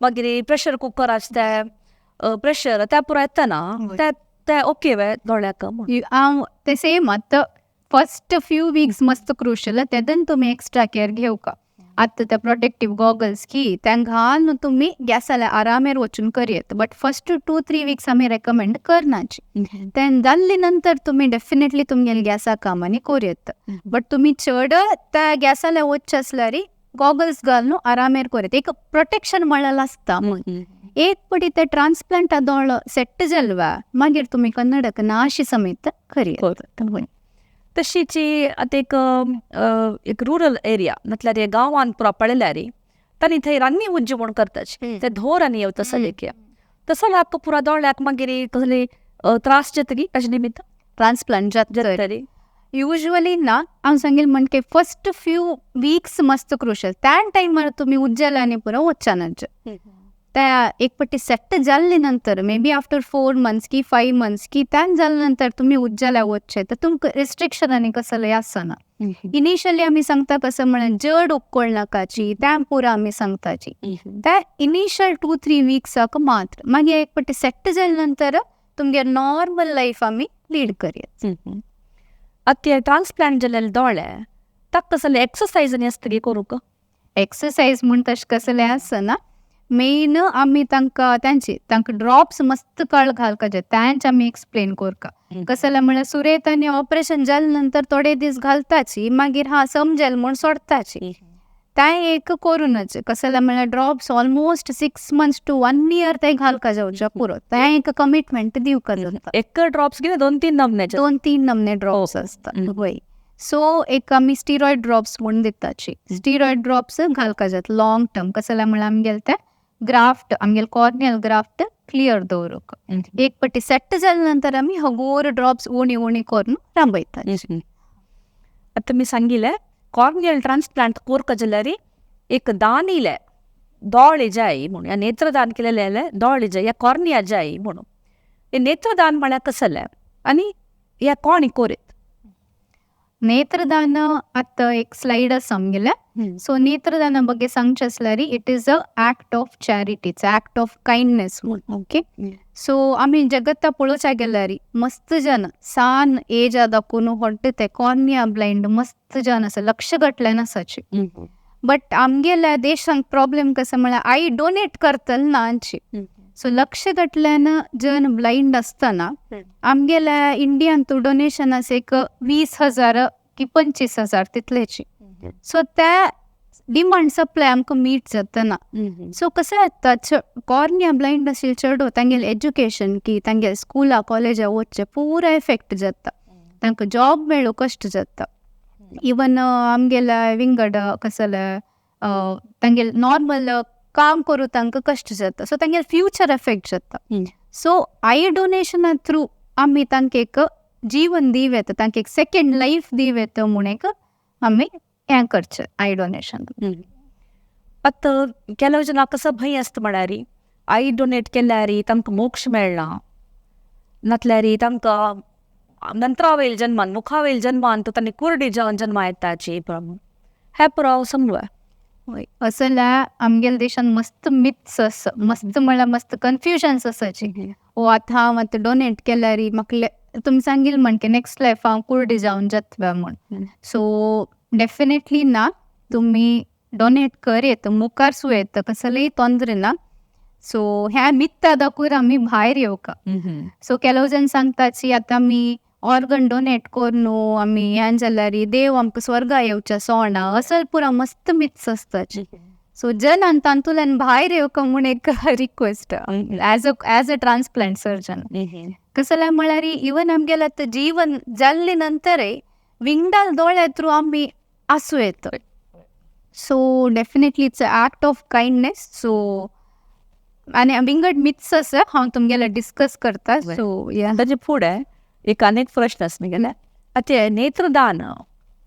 Speaker 1: मागीर प्रेशर कुकर आसता ते प्रेशर त्या पुरो येता ना ते ओके वे दोळ्याक?
Speaker 2: हांव ते सेम आतां फर्स्ट फ्यू वीक्स मस्त क्रुशल, तेदन तुमी एक्स्ट्रा केअर घेवका. आतां ते प्रोटेक्टीव गॉगल्स की ते घालून तुमी गॅसाल्या आरामेर वचून करयेत, बट फर्स्ट 2-3 वीक्स आमी रेकमेंड करनाची. तें जाल्ले नंतर तुमी डेफिनेटली तुमगेले गॅसा कामांनी करयेत, बट तुमी चड त्या गॅसाल्या वचचे आसल्यार गॉगल्स घालून आरामेर करयेत, एक प्रोटेक्शन म्हळ्यार आसता. एक पटी ते ट्रान्सप्लांटा दोळो सेट जालवा मागीर तुमी कन्नडक नाशी समेत करयेत.
Speaker 1: तशीची आतां एक एक रुरल एरिया म्हटल्यार गांवांत पुरा पळयल्यार तांणी थंय रान्नी उज्जी म्हूण करताची, ते धोर आनी येवता सगळे तसो लाग पुरा दोळ्याक मागीर कसले त्रास जाता की ताजे निमित्त
Speaker 2: ट्रान्सप्लांट जाता. युज्वली ना, हांव सांगेल म्हणके फर्स्ट फ्यू वीक्स मस्त क्रुशल. त्या टायमार तुमी उज्जल आनी पुरो वचनाचे. त्या एक पट्टी सेट जाल्ले नंतर, मे बी आफ्टर 4 मंथ्स की 5 मंथ्स की त्यान जाले नंतर तुमी उज्जल्या वचचे तर तुमकां रिस्ट्रिक्शन आनी कसलें आसना. इनिशियली आमी सांगता कसं म्हळ्यार जड उखलनाकाची, त्या पुरो आमी सांगताची त्या इनिशियल 2-3 वीक्साक मात्र. मागीर एक पट्टी सेट जाले नंतर तुमगे नॉर्मल लायफ आमी लीड करया.
Speaker 1: आतां ट्रान्सप्लांट जाल्ले दोळे ताका कसले एक्सरसायज आनी आसता गे करूंक?
Speaker 2: एक्सरसायज म्हूण तशें कसलें आसना. मेन आमी तांकां तांची तांकां ड्रॉप्स मस्त काळ घालपाचे, तांचे आमी एक्सप्लेन करता. कसलें म्हळ्यार सुरेत आनी ऑपरेशन जाले नंतर थोडे दीस घालताची, मागीर हा समजेल म्हूण सोडताची. तें एक करूनच. कसलें म्हळ्यार drops almost 6 months to one year ते घालका जावचे पुरो. तें एक कमिटमेंट दिवका जाता.
Speaker 1: एक ड्रॉप्स कितें दोन तीन नमन्याचे?
Speaker 2: दोन तीन नमने ड्रॉप्स आसता. वय, सो एक आमी स्टिरॉयड ड्रॉप्स म्हूण दिताची. स्टिरॉयड ड्रॉप्स घालका जाता लॉंग टर्म. कसलें म्हळ्यार आमगेलें तें ग्राफ्ट, आमगेलें कॉर्नियल ग्राफ्ट क्लियर दवरूंक. एक पट्टी सेट जाले नंतर आमी हगूर ड्रॉप्स उणी उणी करून राबयतात.
Speaker 1: आतां तुमी सांगिलें कॉर्नियल ट्रान्सप्लांट कोरका जाल्यार एक दानिले दोळे जाय म्हणून, या नेत्रदान केलेले दोळे जाय या कॉर्निया जाय म्हणून. हे नेत्रदान म्हळ्यार कसलें आनी ह्या कोणी कोरीत?
Speaker 2: नेत्रदान आतां एक स्लायड आसा आमगेल्या. सो नेत्रदाना ಬಗ್ಗೆ सांगचें आसल्यार, it is a act of charity, it's act of kindness म्हूण, ओके. सो आमी जगत्ता पळोवच्या गेल्यार मस्त जन सान एज दाखोवन व्हडले ते कॉर्निया ब्लायंड मस्त जन आसा, लक्ष गटल्यान आसाची. बट आमगेल्या देशांत प्रॉब्लेम कसो म्हळ्यार I donate करतले ना आमची. सो लक्ष गटल्यान जन ब्लायंड आसतना आमगेल्या इंडियान तूं डोनेशन आसा एक 20,000 की 25,000 तितलेची. सो त्या डिमांड सप्लाय आमकां मीट जातना. सो कसं जाता, कॉर्निया ब्लायंड आशिल्ले चेडो तांगेलें एज्युकेशन की तांगेले स्कुला कॉलेजा वचचें पुरा एफेक्ट जाता. तांकां जॉब मेळूं कश्ट जाता. इवन आमगेल्या विंगड कसले तांगेले नॉर्मल काम करूं तांकां कश्ट जाता. सो तांगेले फ्युचर एफेक्ट जाता. सो I डोनेशना थ्रू आमी तांकां एक जीवन दिवं येता, तांकां एक सेकेंड लायफ दिवं येता म्हूण एक आमी हें करचें I donation.
Speaker 1: आतां ಕೆಲವು ಜನ कसो भंय आसता म्हळ्यार I donate केल्यार तांकां मोक्ष मेळना, नातल्यार तांकां नंतरावयल जन्मान मुखावयल जन्मान तांणी कुर्डी जावन जन्मा येताची. हें पुरो समजूया.
Speaker 2: वय, असल्या आमगेल्या देशान मस्त मिथ्स आसा, मस्त म्हळ्यार मस्त कन्फ्युजन्स आसाची. ओ आतां हांव आतां डोनेट केल्यार म्हाका तुमी सांगिल म्हणके नेक्स्ट लायफ हांव कुर्डी जावन जातलें म्हूण. सो डेफिनेटली ना. तुमी डोनेट कर येता, मुखार सु येता, कसलेय तोंदरे ना. सो ह्या मिथ्या दाखोवन आमी भायर येवका. सो ಕೆಲವು जन सांगताची आतां आमी ऑर्गन डोनेट करून आमी हें जाल्यार देव आमकां स्वर्गा येवच्या सोडना, असल पुरा मस्त मिथ्स आसताची. सो जनान तातूंतल्यान भायर येवका म्हूण एक request as a transplant surgeon. कसलें म्हळ्यार इवन आमगेलें आतां जीवन जाल्ले नंतरय विंगडाल दोळ्या थ्रू आमी आसूं येता. So definitely it's a act of kindness. So आनी विंगड मिथ्स आसा, हांव तुमगेले डिस्कस करता. सो या.
Speaker 1: ताजे फुडें एक आनीक प्रश्न आसा म्हगेले. आतां नेत्रदान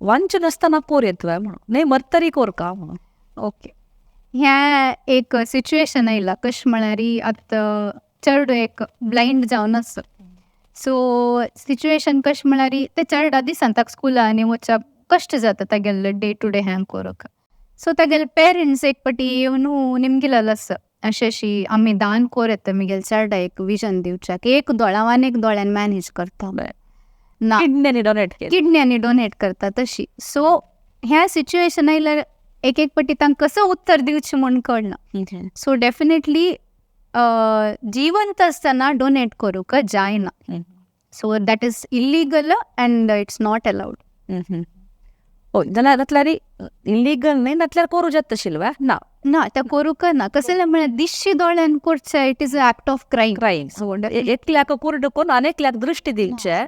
Speaker 1: वांच नासतना कोर येतलो म्हणून न्हय मरतरी कोरका म्हणून?
Speaker 2: ओके, ह्या एक सिच्युएशन आयला. कशें म्हळ्यार आतां चेडो एक ब्लायंड जावन आसा. सो सिच्युएशन कशें म्हळ्यार ते चेडा दिसान ताका स्कुला आनी वचप कश्ट जाता, तागेले डे टू डे हें करूंक. सो तागेले पेरंट्स एक पाटी येवन निमगिलेलो आसा, अशें अशी आमी दान कोर येता मुगेले चेडा एक विजन दिवच्याक, एक दोळा हांव आनी एक दोळ्यान मॅनेज करता ना.
Speaker 1: किडन्यांनी डोनेट केले.
Speaker 2: किडन्यांनी डोनेट करता तशी. सो ह्या सिच्युएशन आयल्यार एक एक पाटी तांकां कसो उत्तर दिवचें म्हूण कळना. सो डेफिनेटली जिवंत आसतना डोनेट करूंक जायना. So that is illegal and it's not allowed.
Speaker 1: हय, जाल्यार नातल्यार इलिगल न्हय, नातल्यार करूं जाता तशें ना?
Speaker 2: ना, तें करूंक ना. कसलें म्हळ्यार दिश्टी दोळ्यान करचें, it is a act of crime.
Speaker 1: Crime. एकल्याक कुर्ड करून आनी एकल्याक दृश्टी दिवचें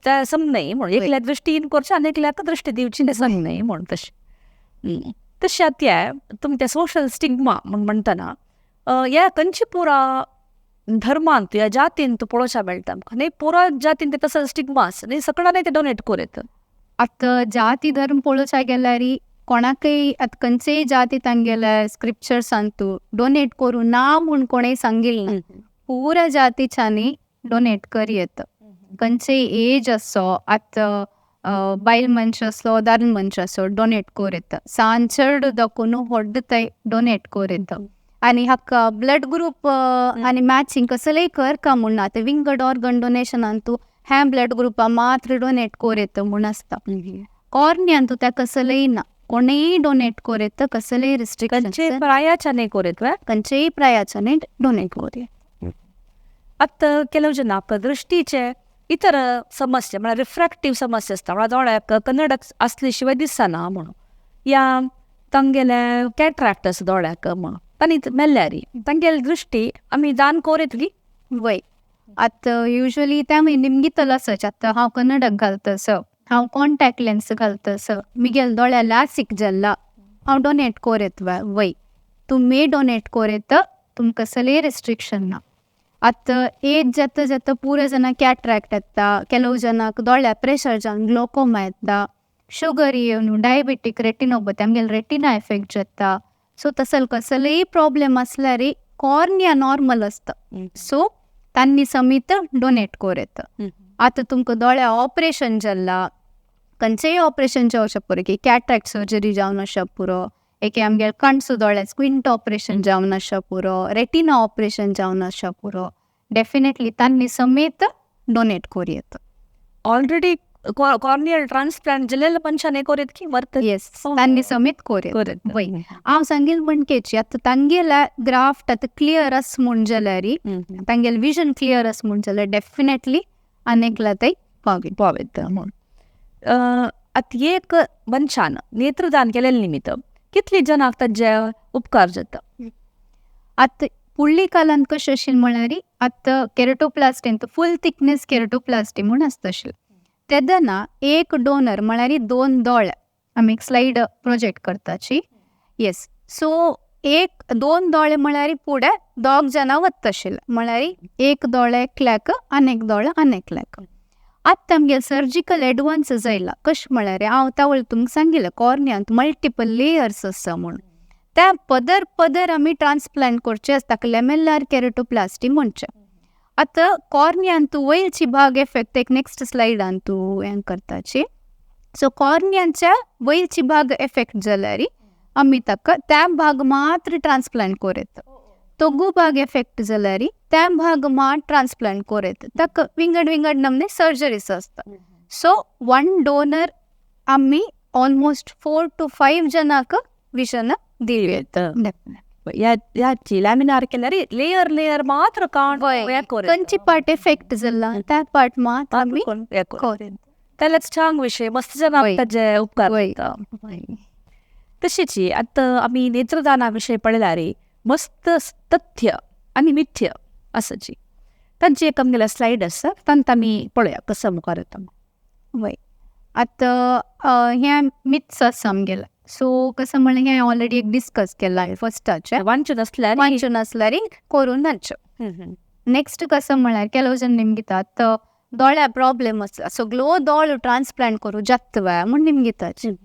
Speaker 1: तें सम न्हय म्हणून, एकल्याक दृश्टीहीन करचें आनी एकल्याक दृश्टी दिवची सम न्हय म्हूण तशें. तशें आतां तुमी ते सोशल स्टिग्मा म्हूण म्हणटना ह्या खंयची पुरा धर्मांत या जातींत पळोवच्या मेळटा आमकां न्ही, पुरा जातीन ते तसो स्टिग्मा आसा न्ही, सगळ्यांनी ते डोनेट करूं येता.
Speaker 2: आतां जाती धर्म पळोवच्या गेल्यार कोणाकय आतां खंयचेय जाती तांगेल्या स्क्रिप्चर्सांतू डोनेट करूं ना म्हूण कोणेय सांगिल्लें ना, पुरा जातीच्यांनी डोनेट कर येता. खंयचेय एज आसो, आतां बायल मनश आसलो दादलो मनश आसो डोनेट करूं येता, सान चेडूं दाखोवन व्हड थंय डोनेट करूं येता. आनी हाका ब्लड ग्रूप आनी मॅचिंग कसलेय करका म्हूण ना, आतां विंगड ऑर्गन डोनेशनान तूं ह्या ब्लड ग्रुपा मात्र डोनेट करूं येता म्हूण आसता. कॉर्नियान तूं त्या कसलेय ना, कोणेय डोनेट करूं येता, कसलेय रिस्ट्रिक्शन.
Speaker 1: खंयचेय प्रायाच्यानी करूं येता,
Speaker 2: खंयचेय प्रायाच्यानी डोनेट करूं येता.
Speaker 1: आतां ಕೆಲವು ಜನ दृष्टीचे इतर समस्या म्हळ्यार रिफ्रॅक्टीव समस्या आसता, म्हळ्यार दोळ्याक कन्नडक आसले शिवाय दिसना म्हणून, या तांगेले कॅट्रॅक्ट आसा दोळ्याक म्हणून तांणी मेल्ल्यारी तांगेली दृष्टी आमी दान करूं येतली?
Speaker 2: वय, आतां युजली त्या निमगितलो आसच. आतां हांव कन्नडक घालता, हांव कॉन्टॅक्ट लेन्स घालता, मिगेल दोळ्या लासीक जाल्ला, हांव डोनेट करूं येता. वय, तुमी डोनेट करूं येता, तुमकां कसलेय रिस्ट्रिक्शन ना. आतां एज जाता जाता पुरो जाणां कॅट्रॅक्ट येता, ಕೆಲವು ಜನಕ್ಕೆ दोळ्या प्रेशर जावन ग्लोकोमा येता, शुगर येवन डायबेटीक रेटिनोपथी आमगेले रेटिना एफेक्ट जाता. सो तसल कसलेय प्रॉब्लेम आसल्यार कॉर्निया नॉर्मल आसता, सो तांणी समेत डोनेट करूं येता. आतां तुमकां दोळ्या ऑपरेशन जाल्ला, खंयचेय ऑपरेशन जावं पुरो, की कॅट्रॅक्ट सर्जरी जावन आसा पुरो, एके आमगेले कणसो दोळ्या स्क्विंट ऑपरेशन जावन आसा पुरो, रेटिना ऑपरेशन जावन आसा पुरो, डेफिनेटली तांणी समेत डोनेट करूं येता.
Speaker 1: ऑलरेडी कॉर्नियल ट्रान्सप्लांट जाल्ले मनशान करूं येता की वर्त?
Speaker 2: येस, तांणी समेत करूं येता. वय, हांव सांगील म्हणकेची आतां तांगेल्या ग्राफ्ट आतां क्लियर आसा म्हूण जाल्यार, तांगेले विजन क्लियर आसा म्हूण जाल्यार डेफिनेटली आनेकला थंय
Speaker 1: पावयता म्हूण. आतां एक मनशान नेत्रदान केलेले निमित्त कितले जणांक ताजे उपकार जाता?
Speaker 2: आतां फुडली कालान कशें आशिल्लें म्हळ्यार आतां केरटोप्लास्टी फूल थिकनेस केरटोप्लास्टी म्हूण आसता आशिल्लें, तेदना एक डोनर म्हळ्यार दोन दोळे, आमी एक स्लायड प्रोजेक्ट करताची, येस, सो एक दोन दोळे म्हळ्यार फुडें दोग जाणां वता आशिल्लें, म्हळ्यार एक दोळे एकल्याक आनी एक दोळे आनी एकल्याक. आतां आमगे सर्जिकल एडवान्सीस आयला, कशें म्हळ्यार हांव तावळ तुमकां सांगिल्लें कॉर्नियांत मल्टिपल लेयर्स आसा म्हूण, त्या पदर पदर आमी ट्रान्सप्लांट करचे आसता, ताका लेमेल्लार केरटोप्लास्टी म्हणचें. आतां कॉर्नियांत वयलची भाग एफेक्ट एक नेक्स्ट स्लायडान तूं हें करताची, सो कॉर्नियांच्या वयलची भाग एफेक्ट जाल्यार आमी ताका त्या भाग मात्र ट्रान्सप्लांट करूं येता, तोगू भाग एफेक्ट जाल्यार त्या भाग मात ट्रान्सप्लांट करूं येता, ताका विंगड विंगड नमने सर्जरीज आसता. सो वन डोनर आमी ऑलमोस्ट 4 to 5 जणांक विजन दिवं
Speaker 1: येता. ह्याची लॅमिनार केल्यार लेयर लेयर मात्र काण
Speaker 2: खंयची पार्ट एफेक्ट जाला त्या पार्ट मात आमी करूं येता.
Speaker 1: त्यालाच छान विशय मस्त जाणांक ताजे उपकार जाता. तशीच आतां आमी नेत्रदाना विशय पळयल्यार मस्त तथ्य आनी मिथ्य आसाची, तांची एक आमगेले स्लायड आसा, तांकां आमी पळया कसो मुखार येता.
Speaker 2: वय, आतां हें मिथ्स आसा आमगेलें, सो कसं म्हणलें हें ऑलरेडी एक डिस्कस केलां फस्टाचें,
Speaker 1: वांचून आसल्यार
Speaker 2: वांचून आसल्यार करूं नाचें. नेक्स्ट कसं म्हळ्यार ಕೆಲವು जण निमगिता आतां दोळ्या प्रॉब्लेम आसा सगळो दोळो ट्रान्सप्लांट करूं जाता म्हूण निमगिताची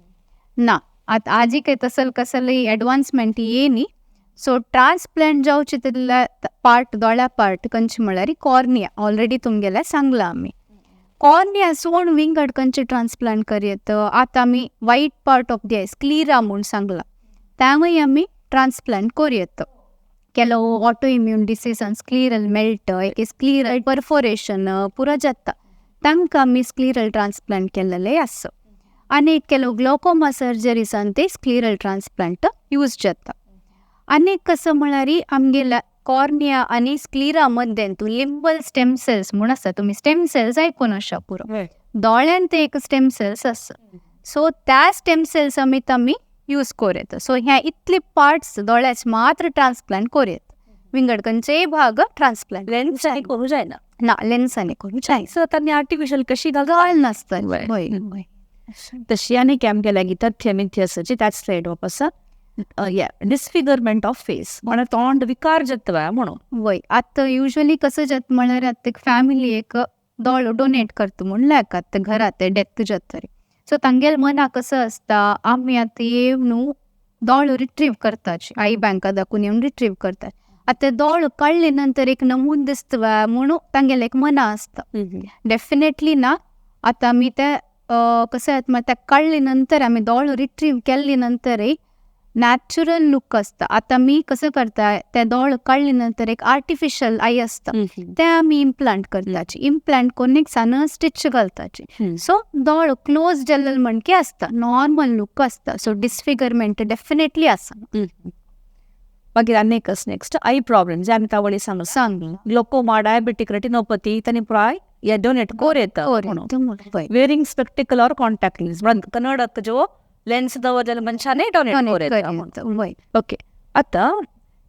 Speaker 2: ना, आतां आजी काय तसल कसलेय एडवान्समेंट येयनी. सो ट्रान्सप्लांट जावचे तितले पार्ट दोळ्या पार्ट खंयचे म्हळ्यार कॉर्निया ऑलरेडी तुमगेलें सांगलां आमी, कॉर्निया सोड विंगड खंयचे ट्रान्सप्लांट करयत. आतां आमी white part of the eye sclera म्हूण सांगलां, त्यावूय आमी ट्रान्सप्लांट करयत. ಕೆಲವು ऑटो इम्यून डिसीजान स्क्लिरल मेल्ट, एक स्क्लिरल परफोरेशन पुरो जाता, तांकां आमी स्क्लिरल ट्रान्सप्लांट केल्लें आसा. आनी ಕೆಲವು ग्लोकोमा सर्जरीसान ते स्क्लिरल ट्रान्सप्लांट यूज जाता. आनी कसं म्हळ्यार आमगेल्या कॉर्निया आनी स्क्लिरा मद्दें तूं लिंबल स्टेम सेल्स म्हूण आसा, तुमी स्टेम सेल्स आयकून आसा पुरो, दोळ्यान ते एक स्टेम सेल्स आसा, सो त्या स्टेम सेल्स आमी आमी यूज करूं येता. सो ह्या इतले पार्ट्स दोळ्याचे मात्र ट्रान्सप्लांट करूं येता, विंगड खंयचेय भाग ट्रान्सप्लांट
Speaker 1: लेन्स करूं जायना
Speaker 2: ना, लेन्सांनी करूं जायना,
Speaker 1: सो तांणी आर्टिफिशियल कशी
Speaker 2: घाल नासता.
Speaker 1: तशी आनी आमगे लागीं तथ्य मिथ्य आसाची त्याच स्लायड वापस. डिसफिगरमेंट ऑफ फेस म्हळ्यार तोंड विकार जाता म्हणून.
Speaker 2: वय, आतां युजली कसं जाता म्हळ्यार आतां एक फॅमिली एक दोळो डोनेट करता म्हणल्यार आतां घरात डेथ जातरी सो तांगेले मना कसं आसता, आमी आतां येवन न्हू दोळो रिट्रीव करताची, I बँका दाखोवन येवन रिट्रीव करतात. आतां दोळो काडले नंतर एक नमून दिसता म्हणून तांगेले एक मना आसता. डेफिनेटली ना, आतां आमी ते कसं जाता म्हळ्यार ते काडले नंतर आमी दोळो रिट्रीव केले नंतरय नॅचरल लूक आसता. आतां आमी कसं करता, ते दोळो काडले नंतर एक आर्टिफिशियल I आसता ते आमी इम्प्लांट करताची, इम्प्लांट करून एक सान स्टिच घालताची. सो दोळो क्लोज जाल्ले म्हणके आसता, नॉर्मल लूक आसता. सो डिसफिगरमेंट डेफिनेटली आसा.
Speaker 1: मागीर आनी एक नेक्स्ट I problem जे आमी तावळी सांगला,
Speaker 2: सांगला
Speaker 1: ग्लोकोमा, डायबेटीक रेटिनोपॅथी तांणी पुराय हे डोनेट कोर येता म्हणून. Wearing spectacle or contact lens म्हळ्यार कन्नडक जो लेन्स दवरलेले मनशाने डोनेट कोर येता म्हणून. ओके, आतां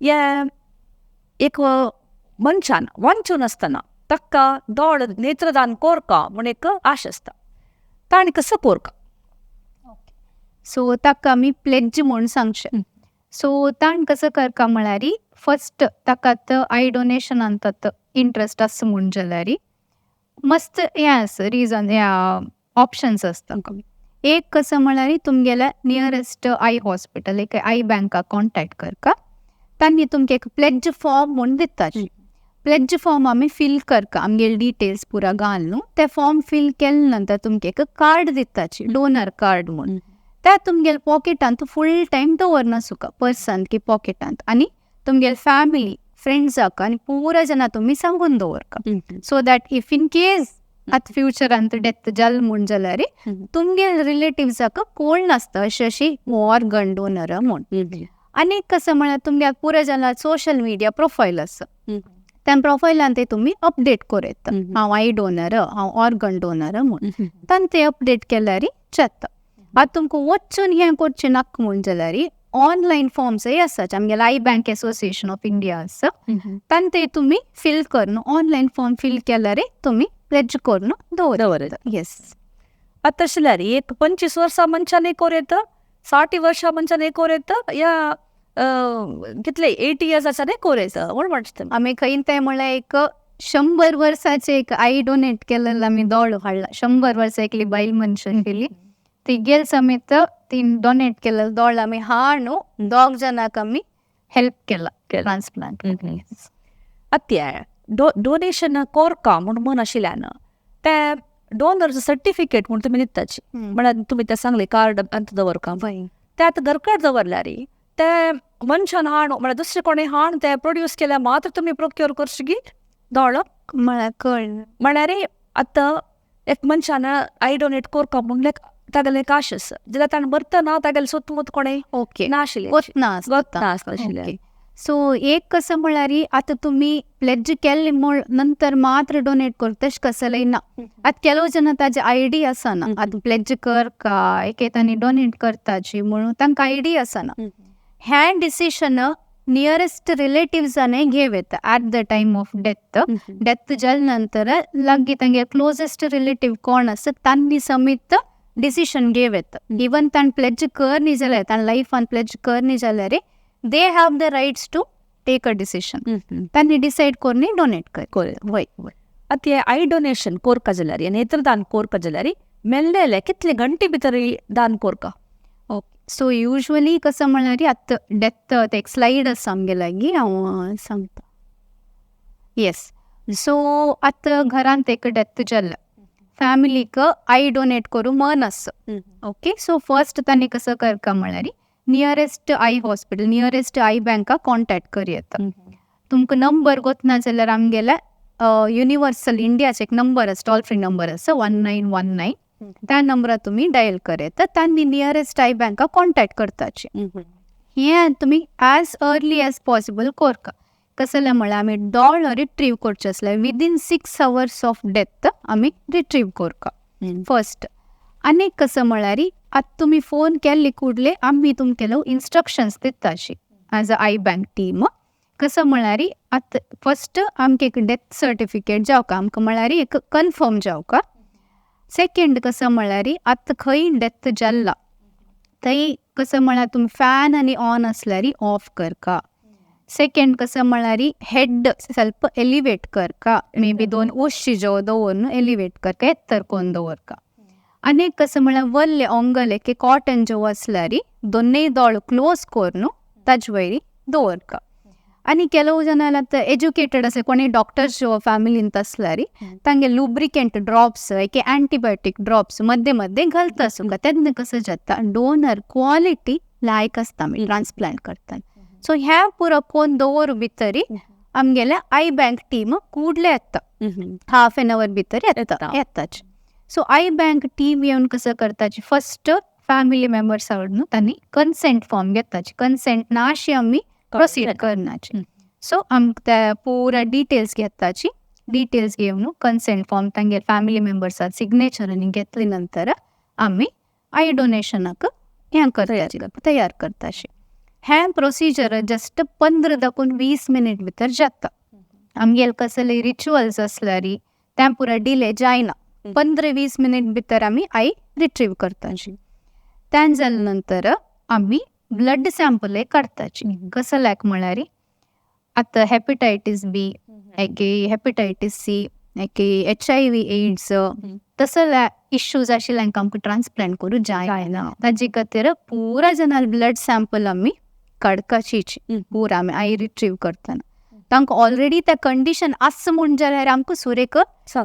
Speaker 1: हे एक मनशान वाचून आसतना ताका दोळ नेत्रदान कोरका म्हूण एक आश आसता, ताणें कसो कोरका?
Speaker 2: सो ताका आमी प्लेज म्हूण सांगचें. सो ताण कसं करका म्हळ्यार फर्स्ट ताका आतां I डोनेशनान आतां इंट्रस्ट आसा म्हूण जाल्यार मस्त हें आसा रिजन, हे ऑप्शन्स आसता. एक कसं म्हळ्यार तुमगेल्या नियरेस्ट I hospital एक I बँका कॉन्टॅक्ट करका, तांणी तुमकां एक प्लेज फॉर्म म्हूण दिता. प्लेज फॉर्म आमी फिल करका, आमगेले डिटेल्स पुरा घाल न्हू, ते फॉर्म फिल केले नंतर तुमकां एक कार्ड दिताची, डोनर कार्ड म्हूण. त्या तुमगेले पॉकेटांत फूल टायम दवरना सुका पर्सन की पॉकेटांत, आनी तुमगेले फॅमिली फ्रेंड्साक आनी पुरा जाणां तुमी सांगून दवरका, so that if in case आतां फ्युचरांत डेथ जाल म्हूण जाल्यार तुमगेले रिलेटिव्साक कोण नासता अशी अशी ऑर्गन डोनर म्हूण. आनी कसं म्हळ्यार तुमगे पुरा जाणां सोशल मिडिया प्रोफायल आसा, त्या प्रोफायलान ते तुमी अपडेट करूं येता, हांव I donor, हांव ऑर्गन डोनर म्हूण, तांकां ते अपडेट केल्यार जाता. आतां तुमकां वचून हें करचें नाका म्हूण जाल्यार ऑनलायन फॉर्म्सय आसात, आमगेले eye bank association of India आसा, तांकां ते तुमी फिल करून ऑनलायन फॉर्म फिल केल्यार तुमी प्लेज करून दवर. येस.
Speaker 1: आतां तशें जाल्यार एक 25 वर्सां मनशान कोर येता, 60 वर्सां मनशान कोर येता, या कितले 80 इयर्सांनी कोर येता म्हूण म्हणटा.
Speaker 2: आमी खंय ते म्हळ्यार एक 100 वर्साचे एक I donate केलेलो आमी दोळो हाडला, 100 वर्सां एकली बायल मनशान केली, ती गेल समेत ती डोनेट केलेलो दोळ आमी हाडून दोग जाणांक आमी हेल्प केला ट्रान्सप्लांट.
Speaker 1: आतां डोनेशन कोरका म्हूण मन आशिल्ल्यान ते डोनर सर्टिफिकेट म्हूण तुमी दिताची, म्हळ्यार तुमी ते सांगले कार्ड अंत दवरका, ते आतां घरकाड दवरल्यार ते मनशान हाड म्हळ्यार दुसरे कोणे हाड ते प्रोड्यूस केल्यार मात्र तुमी प्रोक्योर करशी दोळो
Speaker 2: म्हळ्यार कळ्ळें.
Speaker 1: म्हळ्यार आतां एक मनशान I donate कोरका म्हणल्यार तागेलें काश आसा, जाल्यार ताणें मरतना तागेलें सोत कोणें
Speaker 2: ओके
Speaker 1: नाशिल्लें
Speaker 2: गोतना
Speaker 1: आसलें.
Speaker 2: सो एक कसं म्हळ्यार आतां तुमी प्लेज केल्ले म्हूण नंतर मात्र डोनेट करता तशें कसलें ना. आतां ಕೆಲವು जन ताजे आयडी आसना, आतां प्लेज कर काय एक तांणी डोनेट करताची म्हणून तांकां आयडी आसना. हें डिसिशन नियरेस्ट रिलेटिव्सांनी घेवं येता at the time of death. Death जाले नंतर लागीं तांगे क्लोजस्ट रिलेटीव कोण आसा तांणी समेत डिसिशन घेवं येता. इवन ताणें प्लेज कर न्ही जाल्यार ताणें लायफान प्लेज कर न्ही जाल्यार they have the rights to take a decision. तांणी डिसायड करून डोनेट कर.
Speaker 1: वय. आतां हे I donation कोरका जाल्यार नेत्रदान कोरका जाल्यार मेल्लेले कितले घंटे भितर दान कोरका?
Speaker 2: ओके, सो युजली कसं म्हळ्यार आतां डेथ एक स्लायड आसा आमगे लागीं, हांव सांगता. येस, सो आतां घरांत एक डेथ जाल्या फॅमिलीक I donate करूं मन आसा. ओके, सो फर्स्ट तांणी कसं करका म्हळ्यार nearest eye hospital, nearest eye बँका कॉन्टॅक्ट कर येता. तुमकां नंबर गोतना जाल्यार आमगेल्या युनिवर्सल इंडियाचे एक नंबर आसा, टॉल फ्री नंबर आसा 1919, त्या नंबरार तुमी डायल कर येता, तांणी नियरेस्ट I बँका कॉन्टॅक्ट करताची. हें तुमी एज अर्ली एज पॉसिबल कोरका. कसलें म्हळ्यार आमी दोळो रिट्रीव करचे आसल्यार विदीन 6 आवर्स ऑफ डेथ आमी रिट्रीव कोरका फर्स्ट. आनी कसं म्हळ्यार आतां तुमी फोन केल्ले कुडले आमी तुमकां instructions दिताशी as a eye bank team. कसं म्हळ्यार आतां फर्स्ट आमकां एक डेथ सर्टिफिकेट जावका, आमकां म्हळ्यार एक कन्फर्म जावका. सेकेंड कसं म्हळ्यार आतां खंय डेथ जाल्ला थंय कसं म्हळ्यार तुमी फॅन आनी ऑन आसल्यार ऑफ करका. सेकंड कसं म्हळ्यार हेड ಸ್ವಲ್ಪ एलिवेट करका, मे बी दोन उशी जो दवरून एलिवेट करका, एत्तर कोन दवरका. आनी कसं म्हळ्यार वल्ले ओंगले की कॉटन जो आसल्यार दोनूय दोळ क्लोज करून ताजे वयर दवरका. आनी ಕೆಲವು ಜನ आतां एज्युकेटेड आसले कोणूय डॉक्टर्स जो फॅमिलींत आसल्यार तांगे लुब्रिकेंट ड्रॉप्स एके एंटीबायोटीक ड्रॉप्स मध्ये मध्ये घालता सुका. तेन्ना कसं जाता डोनर क्वॉलिटी लायक आसता आमी ट्रान्सप्लांट करतना. सो ह्या पुरो कोन दवर भितरी आमगेले I bank team कूडले येता, हाफ एन our भितर येता येताच. सो I bank team येवन कसं करताची, फर्स्ट फॅमिली मेंबर्सा कडून तांणी कन्सेंट फॉर्म घेताची, कन्सेंट नाशी आमी प्रोसीड करनाची. सो आमकां ते पुरा डिटेल्स घेताची, डिटेल्स घेवन कन्सेंट फॉर्म तांगे फॅमिली मेंबर्सा सिग्नेचर आनी घेतले नंतर आमी I डोनेशनाक हें करताची, तयार करताशी. हें प्रोसिजर जस्ट 15 दाखून 20 मिनीट भितर जाता. आमगेले कसले रिच्युअल्स आसल्यार तें पुरा डिले जायना, 15-20 मिनीट भितर आमी I retrieve करताची. तें जाले नंतर आमी ब्लड सॅम्पल काडताची. कसल्याक म्हळ्यार आतां हेपेटायटीस बी, एके हेपेटायटीस सी, एके HIV AIDS तसले इश्यूज आशिल्ल्यांक आमकां ट्रान्सप्लांट करूं जायना. ताजे खातीर पुरा जाणां ब्लड सॅम्पल आमी काडकाचीच पुरा आमी I retrieve करतना तांकां ऑलरेडी त्या कंडिशन आसा म्हूण जाल्यार आमकां सुरेक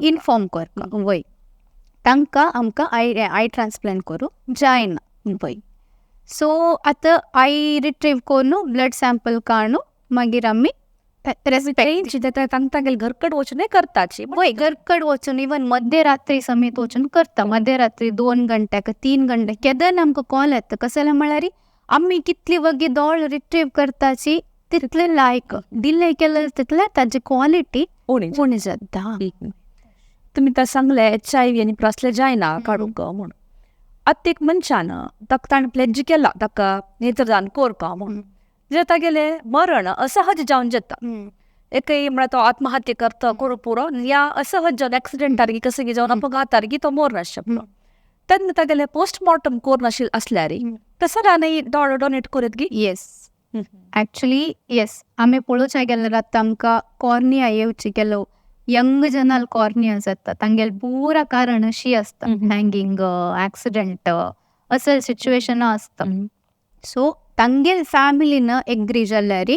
Speaker 2: इनफॉर्म करता वय, तांकां आमकां I I transplant करूं जायना वय. सो आतां I retrieve करून ब्लड सॅम्पल काडून मागीर आमी
Speaker 1: तांगेले घरकड वचून करताची
Speaker 2: वय, घरकड वचून इवन मध्यरात्री समेत वचून करता. मध्यरात्री 2 घंट्याक 3 घंटे केदन आमकां कॉल येता. कसले म्हळ्यार आमी कितली वगी दोळ रिट्रीव करताची तितले लायक डिले केले तितले ताजी क्वॉलिटी उणी जाता.
Speaker 1: तुमी तर सांगले HIV आनी प्रसले जायना काडूंक म्हूण. आतां एक मनशान ताका ताणें प्लेज केला ताका नेत्रदान कोरका म्हूण, जे तागेले मरण असहज जावन जाता, एकय म्हळ्यार तो आत्महत्या करता करूं पुरो या असहज जावन एक्सिडेंटार कसं जावन अपघातार तो मोर नासता, तेन्ना तागेले पोस्टमॉर्टम कोर आसल्यार तसो न्ही दोळो डोनेट करत गी?
Speaker 2: येस, ऍक्च्युली येस. आमी पळोवच्या गेल्यार आतां आमकां कॉर्निया येवची केलो यंग जनाल कॉर्निया जाता तांगेले पुरा कारण अशी आसता, हँगिंग, एक्सिडेंट असले सिच्युएशन आसता. सो तांगेले फॅमिलीन एग्री जाल्यार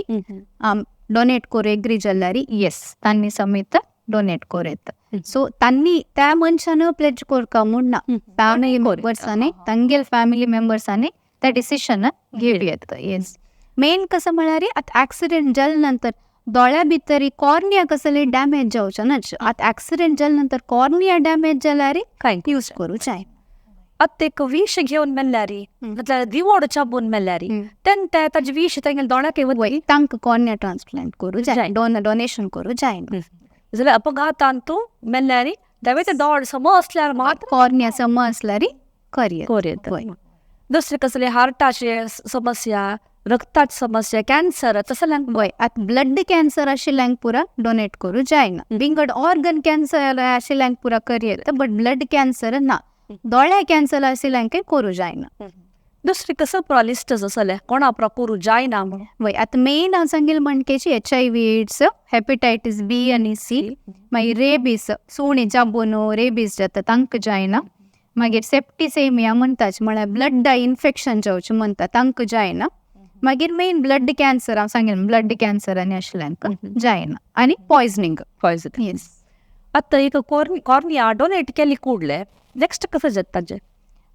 Speaker 2: डोनेट करूं एग्री जाल्यार येस तांणी समेत डोनेट करूं येता. सो तांणी त्या मनशान प्लेज करका म्हूण ना, फॅमिली मेंबर्सांनी तांगेले फॅमिली मेंबर्सांनी त्या डिसिशन घेवं येता. येस, मेन कसं म्हळ्यार आतां एक्सिडेंट जाले नंतर दोळ्या भितर कॉर्निया कसले डॅमेज जावचे ना, आतां एक्सिडेंट जाले नंतर कॉर्निया डॅमेज जाल्यार
Speaker 1: काय
Speaker 2: यूज करूं जाय.
Speaker 1: आतां एक विश घेवन मेल्यार म्हटल्यार दिवोड चाबून मेल्यार तेन्ना ताजे विश तांगेले दोळ्याक
Speaker 2: वय, तांकां कॉर्निया ट्रान्सप्लांट करूं जाय, डोनेशन करूं जायना.
Speaker 1: जाल्यार अपघातान तूं मेल्यार तेवे दोळ सम आसल्यार मात्र
Speaker 2: कॉर्निया सम आसल्यार करयेत.
Speaker 1: दुसरे कसले हार्टाचे समस्या, रक्ताची समस्या, कॅन्सर तसल्यांक
Speaker 2: वय. आतां ब्लड कॅन्सर आशिल्ल्यांक पुरा डोनेट करूं जायना. विंगड ऑर्गन कॅन्सर आशिल्ल्यांक पुरा करयेत, बट ब्लड कॅन्सर ना, दोळ्या कॅन्सर आशिल्ल्यांकय करूं जायना.
Speaker 1: दुसरे कसं पुरा लिस्ट आसले कोणा पुरा करूं जायना म्हूण?
Speaker 2: वय, आतां मेन हांव सांगेल म्हणकेची HIV AIDS, hepatitis B आनी सी, मागीर रेबीस, सुणी चाबून रेबीस जाता तांकां जायना. मागीर सेप्टिसेमिया म्हणटाच म्हळ्यार ब्लड इन्फेक्शन जावचें म्हणटा तांकां जायना. मागीर मेन ब्लड कॅन्सर हांव सांगेल, ब्लड कॅन्सर आनी आशिल्ल्यांक जायना, आनी पॉयझनींग.
Speaker 1: पॉयझन
Speaker 2: येस.
Speaker 1: आतां एक कॉर्निया डोनेट केली कूडले नेक्स्ट कसं जाता ताजें?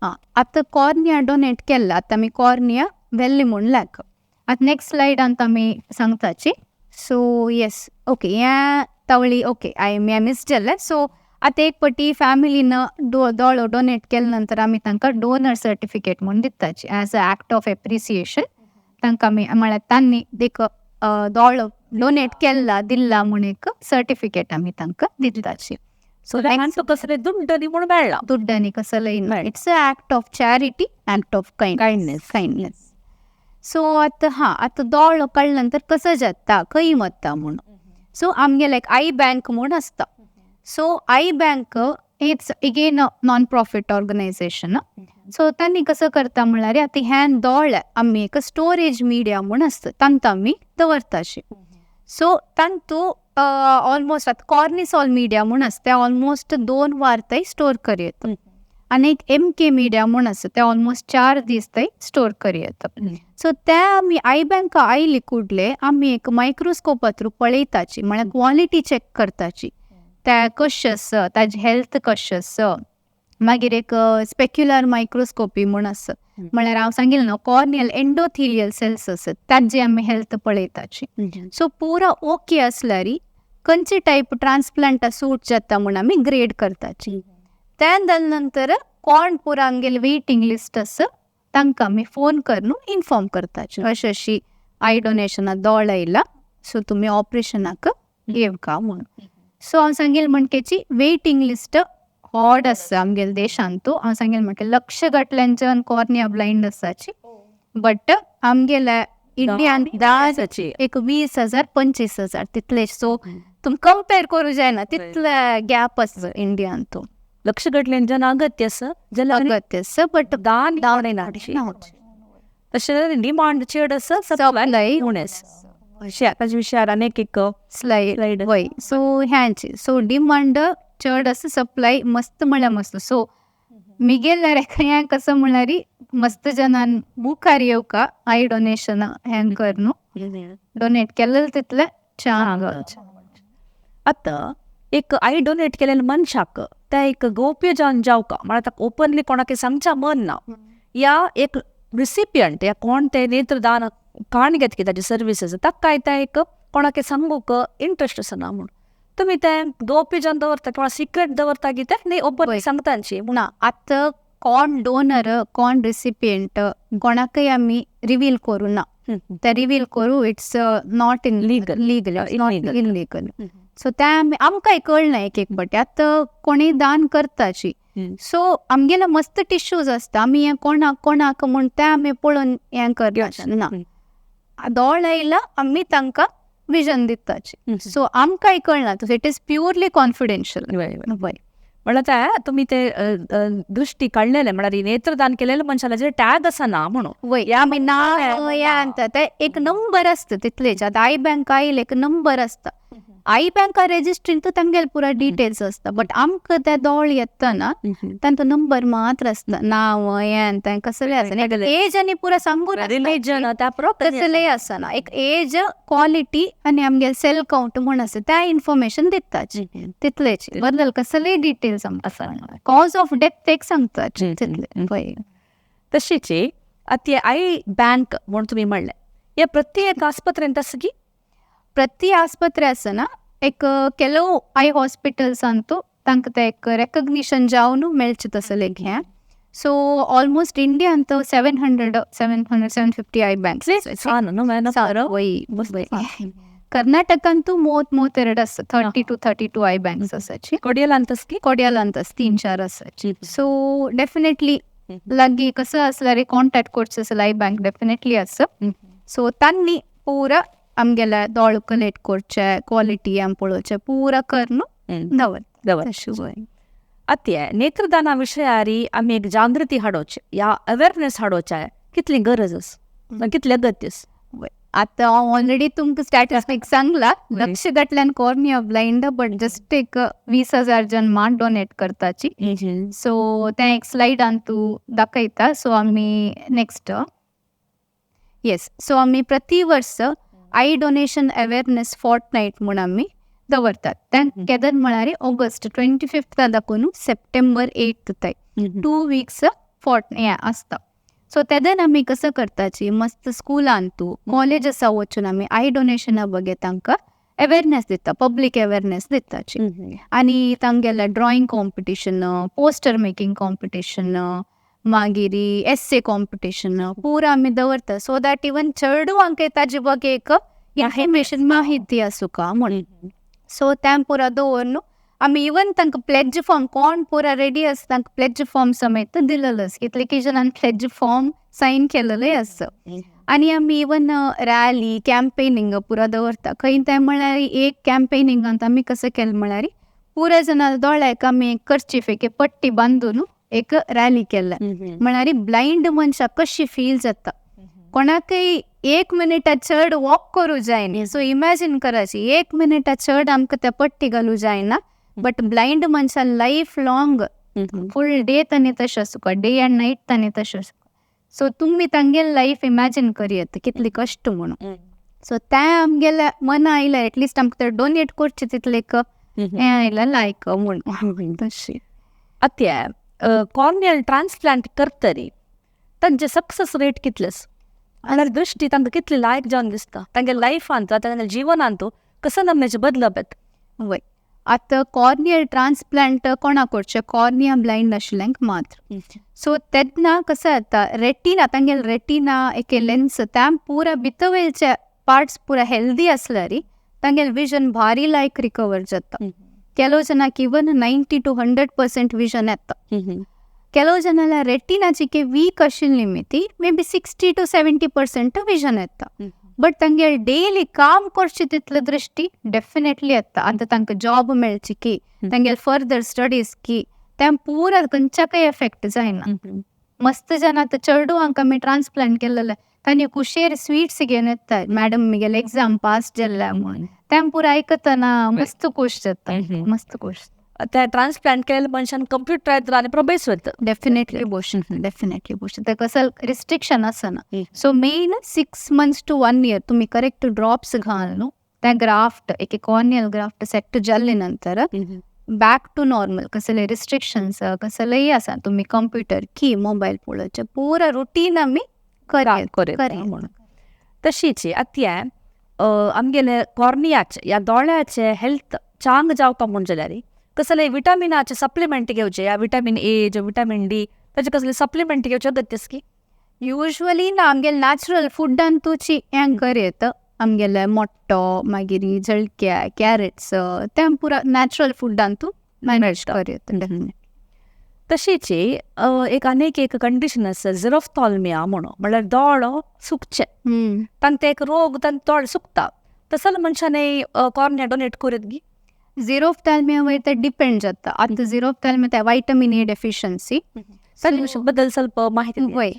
Speaker 2: आं, आतां कॉर्निया डोनेट केला, आतां आमी कॉर्निया व्हेल्ली म्हूण लायक. आतां नेक्स्ट स्लायडांत आमी सांगताची. सो येस, ओके, ह्या तावळी ओके I हें मिस जालें. सो आतां एक पटी फॅमिलीन दोळो डोनेट केले नंतर आमी तांकां डोनर सर्टिफिकेट म्हूण दिताची as a act of appreciation. तांकां आमी म्हळ्यार तांणी एक दोळो डोनेट केला दिल्ला म्हूण एक सर्टिफिकेट आमी तांकां दिताची.
Speaker 1: सो तांकां कसले दुड्ड न्ही म्हूण मेळ्ळा,
Speaker 2: दुड्ड न्ही कसलेय ना, it's a act of charity, act of kindness. Kindness. So आतां हां, आतां दोळो काडले नंतर कसो जाता, खंय वता म्हूण. सो आमगेले एक I bank म्हूण आसता. So eye bank it's again a non profit organisation. So तांणी कसो करता म्हणल्यार आतां ह्या दोळे आमी एक स्टोरेज मिडिया म्हूण आसता तांकां आमी दवरताशी. सो तांतू ऑलमोस्ट आतां कॉर्निसॉल मिडिया म्हूण आसता ते ऑलमोस्ट 2 वार थंय स्टोर कर येता आनी एक एम के मिडिया म्हूण आसता ते ऑलमोस्ट 4 दीस थंय स्टोर कर येता. सो ते आमी I बँका आयली कुडले आमी एक मायक्रोस्कोपा थ्रू पळयताची म्हळ्यार क्वॉलिटी चॅक करताची ते कशें आसा ताजी हेल्थ कशें आसा. मागीर एक स्पेक्युलर मायक्रोस्कोपी म्हूण आसा म्हळ्यार हांव सांगिल्लें न्हू कॉर्नियल एंडोथिलियल सेल्स आसत ताजी आमी हेल्थ पळयताची. सो पुरा ओके आसल्यार खंयचे टायप ट्रान्सप्लांटा सूट जाता म्हूण आमी ग्रेड करताची. त्या जाल्या नंतर कोण पुरा आमगेले वेटिंग लिस्ट आसा तांकां आमी फोन करून इन्फॉर्म करताची अशी अशी I डोनेशना दोळ आयला सो तुमी ऑपरेशनाक येवका म्हणून. सो हांव सांगेल म्हणकेची वेटिंग लिस्ट हॉड आसा आमगेले देशांतू. हांव सांगेल म्हणके लक्ष गटल्यांच्यान कॉर्निया ब्लायंड आसाची बट आमगेल्या इंडियान एक 20,000 25,000 तितले. सो तुम कंपेर करूं जायना तितले गॅप आसा इंडियान तो.
Speaker 1: लक्ष गटल्यांच्यान अगत्य आसा जाल्यार
Speaker 2: अगत्य आसा बट
Speaker 1: दान तशें डिमांड चड आसा सप्लाय उणें आसा. ताजे विशयार आनीक एक
Speaker 2: स्लायड वय. सो ह्यांची सो डिमांड चड आसा सप्लाय मस्त म्हळ्यार मस्त. सो मिगेल्या हें कसो म्हळ्यार मस्त जनान मुखार येवका I donation हें कर न्हू डोनेट केलें तितलें छान.
Speaker 1: आतां एक I donate केलें मनशाक त्या एक गोप्य जावन जावका म्हळ्यार ताका ओपनली कोणाक सांगच्या मन ना या एक रिसिपियंट या कोण ते नेत्रदान काण घेत ताजी सर्विसीस ताका काय त्या एक कोणाक सांगूक इंट्रस्ट आसना म्हूण तुमी तें गोप्य जावन दवरता किंवा सिक्रेट दवरता कितें न्ही ओपन सांगतांची
Speaker 2: ना. आतां कोण डोनर कोण रिसिपियंट कोणाकय आमी रिवील करूं ना ते रिवील करूं it's not in
Speaker 1: legal
Speaker 2: legal illegal. So ते आमी आमकांय कळना एक एक पटी आतां कोणूय दान करताची सो आमगेले मस्त टिश्यूज आसता आमी हें कोणाक कोणाक म्हूण तें आमी पळोवन हें करपाचें ना. दोळ आयला आमी तांकां विजन दिताची सो आमकांय कळना it is purely confidential.
Speaker 1: म्हळ्यार ते तुमी ते दृश्टी काडलेले म्हळ्यार नेत्रदान केलेले मनशाला टॅग आसा ना म्हणून
Speaker 2: वय आमी ना या ते एक नंबर आसता तितलेच. आतां I bank आयले एक नंबर आसता I बँका रेजिस्ट्रीन तर तांगेले पुरा डिटेल्स आसता बट आमकां ते दोळ येतना तांचो नंबर मात्र आसता नांव हें तें कसलें आसना एज आनी पुरा सांगून कसलेंय आसना एक एज क्वॉलिटी आनी आमगेले सेल कावंट म्हूण आसा त्या इन्फॉर्मेशन दिताची तितलेच बदल कसलेय डिटेल्स आमकां कॉज ऑफ डेथ एक सांगता तितले. पळय
Speaker 1: तशीच आतां I bank म्हूण तुमी म्हणलें हे प्रत्येक आस्पत्रेंत आसा की
Speaker 2: प्रति आस्पत्रे आसना एक ಕೆಲವು I hospitals ಅಂತೂ तांकां ते एक रेकग्निशन जावन मेळचें तसलें एक हें. सो ऑलमोस्ट इंडिया अंत 700 750 I banks. कर्नाटकांतू 32 आसा 30 to 32 I banks आसाची.
Speaker 1: कोडियल अंतस की
Speaker 2: कोडियल अंतस 3-4 आसाची. सो डेफिनेटली लागीं कसं आसल्यार कॉन्टॅक्ट करचो आसल्यार I bank definitely आसा. सो तांणी पुरा आमगेले दोळ कलेक्ट करचे क्वॉलिटी आमी पळोवचें पुरा करून दवर.
Speaker 1: आतां नेत्रदाना विशयारी आमी एक जागृती हाडोवची या अवेरनेस हाडोवचे कितली गरज आसा कितली अगत्य आसा.
Speaker 2: आतां हांव ऑलरेडी तुमकां स्टॅटिस्टिक्स सांगला लक्ष घातल्यान कॉर्निया ब्लायंड बट जस्ट एक 20,000 जन मान डोनेट करताची. सो तें एक स्लायडान तूं दाखयता. सो आमी नेक्स्ट येस सो आमी प्रति वर्स I donation awareness Fortnite म्हूण आमी दवरतात. तें केदन म्हळ्यार ऑगस्ट 25 दाखोवन सप्टेंबर 8 थंय 2 वीक्स फोर्ट हें आसता. सो तेदन आमी कसं करताची मस्त स्कुलान तूं कॉलेजसा वचून आमी I डोनेशना बगे तांकां अवेरनेस दिता पब्लीक अवेरनेस दिताची. आनी तांगेले drawing competition poster making competition मागीर एस्से कॉम्पिटिशन पुरा आमी दवरता सो that even चेडवांक ताजे बगे एक इन्फॉर्मेशन माहिती आसूका म्हणून. सो तें पुरा दवरून आमी इवन तांकां प्लेज फॉर्म कोण पुरा रेडी आसा तांकां प्लेज फॉर्म समेत दिलेलो आसा कितले जाणांनी प्लेज फॉर्म सायन केलेलें आसा. आनी आमी इवन रॅली कॅम्पेनिंग पुरा दवरता खंय तें म्हळ्यार एक कॅम्पेनिंगांत आमी कसं केलें म्हळ्यार पुरा जाणां दोळ्याक आमी कर्चीफ एक पट्टी बांदून एक रॅली केल्ले. म्हळ्यार ब्लायंड मनशाक कशी फील जाता, कोणाकय एक मिनिटा चड वॉक करूं जायना. सो इमॅजीन कराची एक मिनिटा चड आमकां त्या पट्टी घालूं जायना, बट ब्लायंड मनशान लायफ लॉंग फूल डे तांणी तशें आसूं, डे अँड नायट तांणी तशें आसूं. सो तुमी तांगेले लायफ इमॅजीन करयेत कितली कश्ट म्हणून. सो तें आमगेल्या मना आयलें एटलिस्ट आमकां ते डोनेट करचें तितलें एक हें आयलें लायक म्हणून तशें.
Speaker 1: आतां कॉर्नियल ट्रान्सप्लांट करतरी तांचे सक्सेस रेट कितलेस आनी दृश्टी तांकां कितली लायक जावन दिसता, तांगे लायफांत तांच्या जिवनांत कसो नमन्याचे बदलप येता?
Speaker 2: वय, आतां कॉर्नियल ट्रान्सप्लांट कोणाक करचें, कॉर्निया ब्लायंड आशिल्ल्यांक मात्र. सो तेन्ना कसं जाता, रेटिना तांगेले रेटिना एक लेन्स त्या पुरा भितरवयलचे पार्ट्स पुरा हेल्दी आसल्यार तांगेले विजन भारी लायक रिकवर जाता. ಕೆಲವು ಜನಕ್ಕೆ ಇವನ್ 90 to 100% vision येता. ಕೆಲವು ಜನ ರೆಟಿನಾಚಿಕೆ ವೀಕ್ आशिल्ली निमित्ती may be 60 to 70% vision येता. बट तांगे डेली काम करचे तितले दृश्टी डेफिनेटली येता. आतां तांकां जॉब मेळची की तांगे फर्दर स्टडीज की त्या पुरा खंयच्याकय एफेक्ट जायना. मस्त जन आतां चेडवांक आमी ट्रान्सप्लांट केलेले तांणी कुशेर स्वीट्स घेवन येता, मॅडम मिगेले एग्जाम पास जाल्ले म्हणून. तें पुरा आयकतना मस्त खोश जाता, मस्त खोश.
Speaker 1: त्या ट्रान्सप्लांट केलेल्या मनशान कंप्युटर आनी प्रवेश वता.
Speaker 2: डेफिनेटली बोशन, डेफिनेटली बोशन. ते कसं रिस्ट्रिक्शन आसना. So main 6 months to 1 year तुम्ही करेक्ट ड्रॉप्स घाल न्हू, त्या ग्राफ्ट एक कॉर्नियल ग्राफ्ट सेट जाल्ले नंतर बॅक टू नॉर्मल, कसले रिस्ट्रिक्शन्स कसलेय आसा, तुम्ही कंप्युटर की मोबायल पळोवचें पुरा रुटीन आमी
Speaker 1: करें म्हणून. तशीच आतां आमगेले कॉर्नियाचे या दोळ्याचे हेल्थ चांग जावपा म्हूण जाल्यार कसले विटामिनाचे सप्लिमेंट घेवचे, या विटामीन ए जो विटामीन डी ताचे कसले सप्लिमेंट घेवचे गत्तेस की?
Speaker 2: युजली ना आमगेले नॅचरल फुडान तुची हें करयत, आमगेले मोट्टो मागीर जळक्या कॅरट्स ते पुरा नॅचरल फुडान तूं मॅनेज करयत.
Speaker 1: तशीच एक आनीक एक कंडिशन आसा झिरोफ्थॉल्मिया म्हणून, म्हणल्यार दोळो सुकचे, तांकां एक रोग तांकां दोळे सुकता, तसो मनशान कॉर्निया डोनेट करीत गी?
Speaker 2: झिरोफ्थॅल्मिया वयर ते डिपेंड जाता. आतां झिरोफ्थॅल्मिया ते व्हायटमीन ए डेफिशियन्सी
Speaker 1: बद्दल ಸ್ವಲ್ಪ माहिती.
Speaker 2: वय,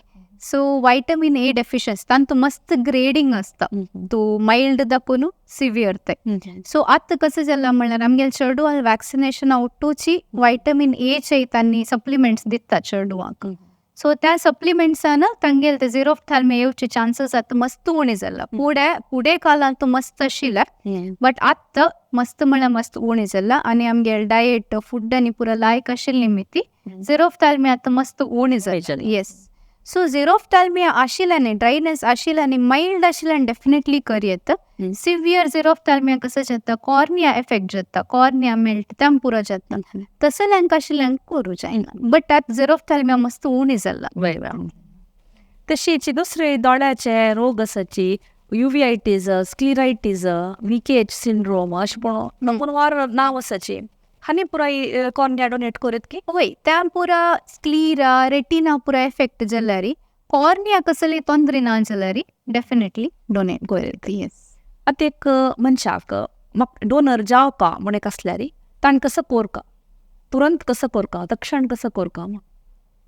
Speaker 2: सो व्हायटमीन ए डेफिशियन्सी तांतू मस्त ग्रेडींग आसता, तूं मायल्ड दाखोवन सिवियर ते. सो आतां कसं जालां म्हणल्यार आमगेले चेडवांक वॅक्सिनेशना ओट्टूची व्हायटमीन एचे तांणी सप्लिमेंट्स दिता चेडवांक. सो त्या सप्लिमेंट्सान तांगेले ते झिरोफ्थॅल्मिया येवचे चान्सीस आतां मस्त उणे जाला. फुडें फुडें काळांत मस्त आशिल्ले, बट आतां मस्त म्हळ्यार मस्त उणे जाला. आनी आमगेले डायट फूड आनी पुरा लायक आशिल्ली निमित्ती झिरोफ्थॅल्मिया आतां मस्त उणे जाला. येस, सो झिरोफ्थॅल्मिया आशिल्ल्यान ड्रायनेस आशिल्ल्यान मायल्ड आशिल्ल्यान डेफिनेटली करयेत. सिवियर झिरोफ्थॅल्मिया कसं जाता, कॉर्निया एफेक्ट जाता, कॉर्निया मेल्ट तें पुरो जाता, तसल्यांक आशिल्ल्यांक करूं जायना. बट आतां झिरोफ्थॅल्मिया मस्त उणे जाला.
Speaker 1: तशीच दुसरे दोळ्याचे रोग आसाची युव्हीआयटीज, स्क्लिरायटीज, VKH syndrome अशें म्हणून वार नांव आसाची, हांणी पुराय कॉर्निया डोनेट करीत की?
Speaker 2: वय, त्या पुरा स्क्लिरा रेटिना पुरा एफेक्ट जाल्यार कॉर्निया कसली तोंदरे ना जाल्यार डेफिनेटली डोनेट करीत. येस.
Speaker 1: आतां एक मनशाक डोनर जावपा म्हूण एक आसल्यार ताणें कसो कोरका, तुरंत कसो कोरका, तक्षण कसो कोरका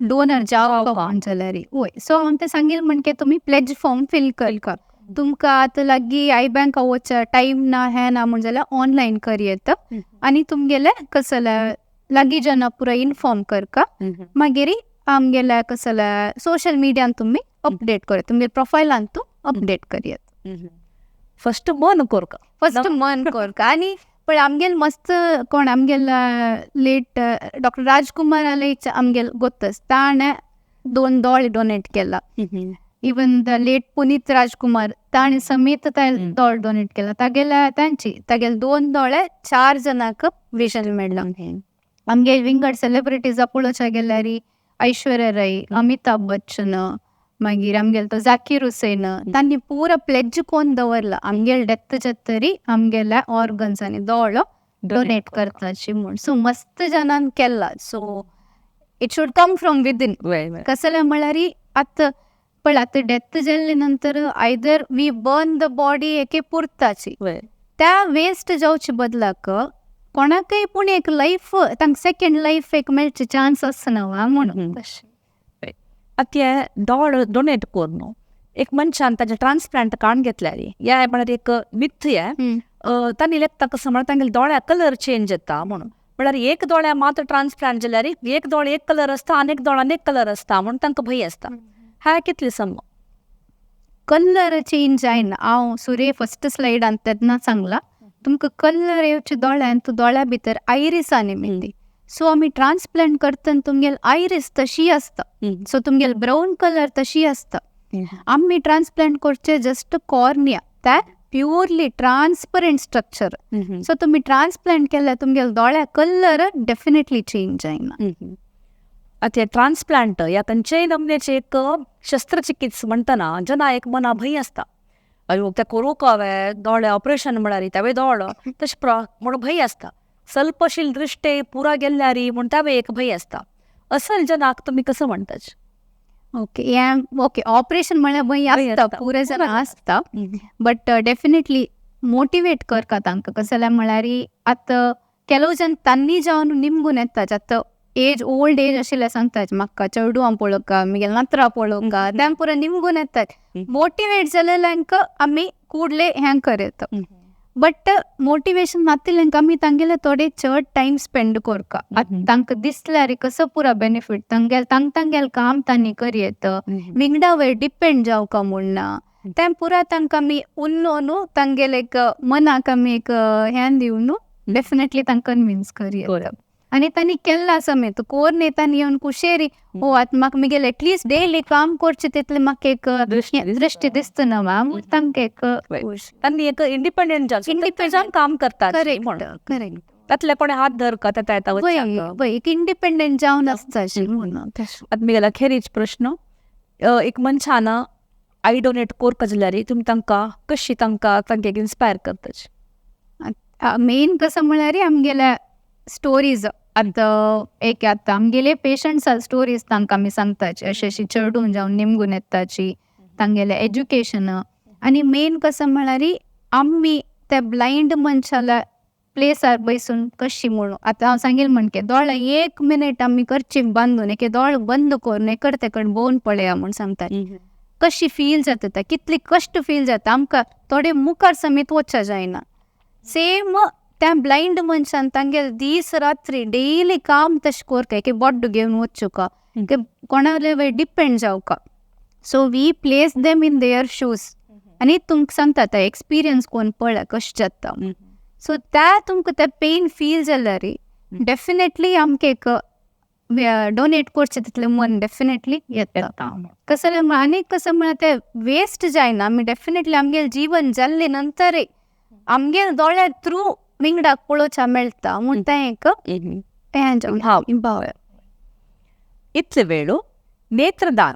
Speaker 2: डोनर जावपा जाल्यार? वय, सो हांव तें सांगील म्हणके तुमी प्लेज फॉर्म फिल करका. तुमकां आतां लागीं I bank वचचे टायम ना हें ना म्हूण जाल्यार ऑनलायन करयेत आनी तुमगेले कसले लागीं जना पुरा इन्फॉर्म करका. मागीर आमगेले कसले सोशल मिडियान तुमी अपडेट करया, तुमगे प्रोफायलान तूं अपडेट करयेत.
Speaker 1: फर्स्ट मन कोरका,
Speaker 2: फर्स्ट मन कोरका. आनी पळय आमगेले मस्त कोण आमगेले लेट डॉक्टर राजकुमार आले आमगेले गोत्तस, ताणें 2 दोळे डोनेट केला. Even the late Puneeth Rajkumar ताणें समेत दोळे डोनेट केला. तागेल्या तांची तागेले 2 दोळे 4 जणांक विजन मेळ्ळां. आमगे विंगड सेलिब्रिटीज पळोवच्या गेल्यार ऐश्वर्या राय, अमिताभ बच्चन, मागीर आमगेलो तो जाकीर हुसेन, तांणी पुरा प्लेज कोन्न दवरला आमगेले डेथ जातरी आमगेल्या ऑर्गन्स आनी दोळो डोनेट करताची म्हूण. सो मस्त जणान केला. So it should come from within. कसलें म्हळ्यार आतां पळय आतां डेथ जाल्ले नंतर either we burn the body एके पुरताची, त्या वेस्ट जावचे बदलाक कोणाकय पूण एक लायफ तांकां सेकंड लायफ एक मेळचे चान्स आसना वा म्हणून तशें.
Speaker 1: आतां हें दोळ डोनेट करून एक मनशान ताजें ट्रान्सप्लांट काडून घेतल्यार हे म्हळ्यार एक मिथ हें, तांणी लेखता कसो म्हळ्यार तांगेले दोळ्या कलर चेंज जाता म्हणून, म्हळ्यार एक दोळ्या मात्र ट्रान्सप्लांट जाल्यार एक दोळ एक कलर आसता आनी एक दोळ्यान एक कलर आसता म्हणून तांकां भंय आसता. हा कितले सम
Speaker 2: कलर चेंज जायना. हांव सुरे फर्स्ट स्लायडान तेन्ना सांगला तुमकां कलर येवचे दोळ्यान तूं दोळ्या भितर आयरिस आनी सो आमी ट्रान्सप्लांट करतना तुमगेल आयरिस तशी आसता, सो तुमगेल ब्रावन कलर तशी आसता. आमी ट्रान्सप्लांट करचे जस्ट कॉर्निया, ते प्युअरली ट्रान्सपरंट स्ट्रक्चर. सो तुमी ट्रान्सप्लांट केल्यार तुमगेल दोळ्या कलर डेफिनेटली चेंज जायना.
Speaker 1: आतां ट्रान्सप्लांट ह्या खंयच्याय नमन्याचे एक शस्त्रचिकित्सा म्हणटना जना एक मना भंय आसता, अयो ते करूंक हांवें दोळे ऑपरेशन म्हळ्यार तेवे दोळ तशें म्हणून भंय आसता. स्वल्पशील दृश्टे पुरा गेल्यार म्हूण तेवे एक भंय आसता. असल जनाक तुमी कसो म्हणटात?
Speaker 2: ओके, हें ओके ऑपरेशन म्हळ्यार भंय आसता, पुरे जाण आसता, बट डेफिनेटली मोटिवेट करता तांकां. कशें जाल्यार म्हळ्यार आतां ಕೆಲವು जन तांणी जावन निमगून येता, आतां एज ओल्ड एज आशिल्ले सांगतात म्हाका चेडवां पळोवका मागीर नातरां पळोवका, तें पुरो निमगून येतात. मोटिवेट जाल्ल्यांक आमी कूडले हें करता, बट मोटिवेशन नातिल्ल्यांक आमी तांगेले थोडे चड टायम स्पेंड करता. तांकां दिसल्यार कसो पुरो बेनिफीट तांगेल तांक तांगेल काम तांणी करयेत, विंगडा वयर डिपेंड जावका म्हूण ना, तें पुरा तांकां आमी उलोवन न्हू तांगेले एक मनाक आमी एक हें दिवन न्हू डेफिनेटली तांकां कन्विन्स करयेत. आनी तांणी केल्लें समेत कोर न्ही तांणी येवन कुशेरी ओ आतां म्हाका मुगेलें एटलिस्ट डेली काम करचें तितलें म्हाका एक दृश्टी दिसता ना मॅम, तांकां एक
Speaker 1: तांणी एक इंडिपेंडंट जावन काम करतात.
Speaker 2: करेक्ट करेक्ट,
Speaker 1: तातले कोणे हात धरका तेता येता
Speaker 2: वय एक इंडिपेंडंट जावन आसता अशें म्हणून.
Speaker 1: आतां मुगेलो खेरीज प्रश्न, एक मनशान I donate करपा जाल्यार तुमी तांकां कशी तांकां तांकां इन्स्पायर करता?
Speaker 2: मेन कसो म्हळ्यार आमगेल्या स्टोरीज. आतां एक आतां आमगेले पेशंट्स स्टोरीज तांकां आमी सांगताची, अशें अशी चेडून जावन निमगून येताची तांगेलें एज्युकेशन. आनी मेन कसो म्हळ्यार आमी त्या ब्लायंड मनशाल्या प्लेसार बसून कशी म्हणून आतां हांव सांगील म्हणके दोळे एक मिनीट आमी कर्चीफ बांदून एके दोळे बंद करून एकडे तेकड भोंवन पळया म्हूण सांगता, कशी फील जाता ते, कितली कश्ट फील जाता आमकां, थोडे मुखार समेत वचचें जायना. सेम त्या ब्लायंड मनशान तांगेले दीस रात्री डेली काम तशें करता, एके बोड्डो घेवन वचूका, कोणाले वयर depend जावका. So we place them in their shoes आनी तुमकां सांगता ते एक्सपिरियन्स कोण पळय कशें जाता. सो त्या तुमकां ते पेन फील जाल्यार डेफिनेटली आमकां एक डोनेट करचें तितलें मन डेफिनेटली येता. कसं जाल्यार आनीक कसं म्हळ्यार तें वेस्ट जायना, आमी डेफिनेटली आमगेलें जीवन जाल्ले नंतर आमगेले दोळ्या थ्रू विंगडाक पळोवच्या मेळटा म्हूण तें एक हें.
Speaker 1: इतले वेळो नेत्रदान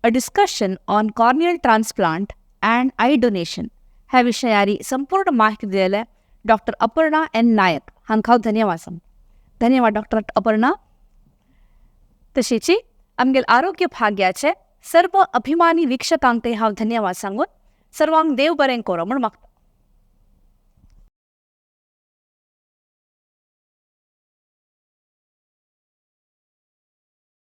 Speaker 1: a discussion on corneal transplant and eye donation ह्या विशयारी संपूर्ण माहिती दिलेले डॉक्टर अपर्णा एन नायक हांकां हांव धन्यवाद सांगता. धन्यवाद डॉक्टर अपर्णा. तशीच आमगेले आरोग्य भाग्याचे सर्व अभिमानी वीक्षकांकय हांव धन्यवाद सांगून सर्वांक देव बरें करो म्हूण मागता.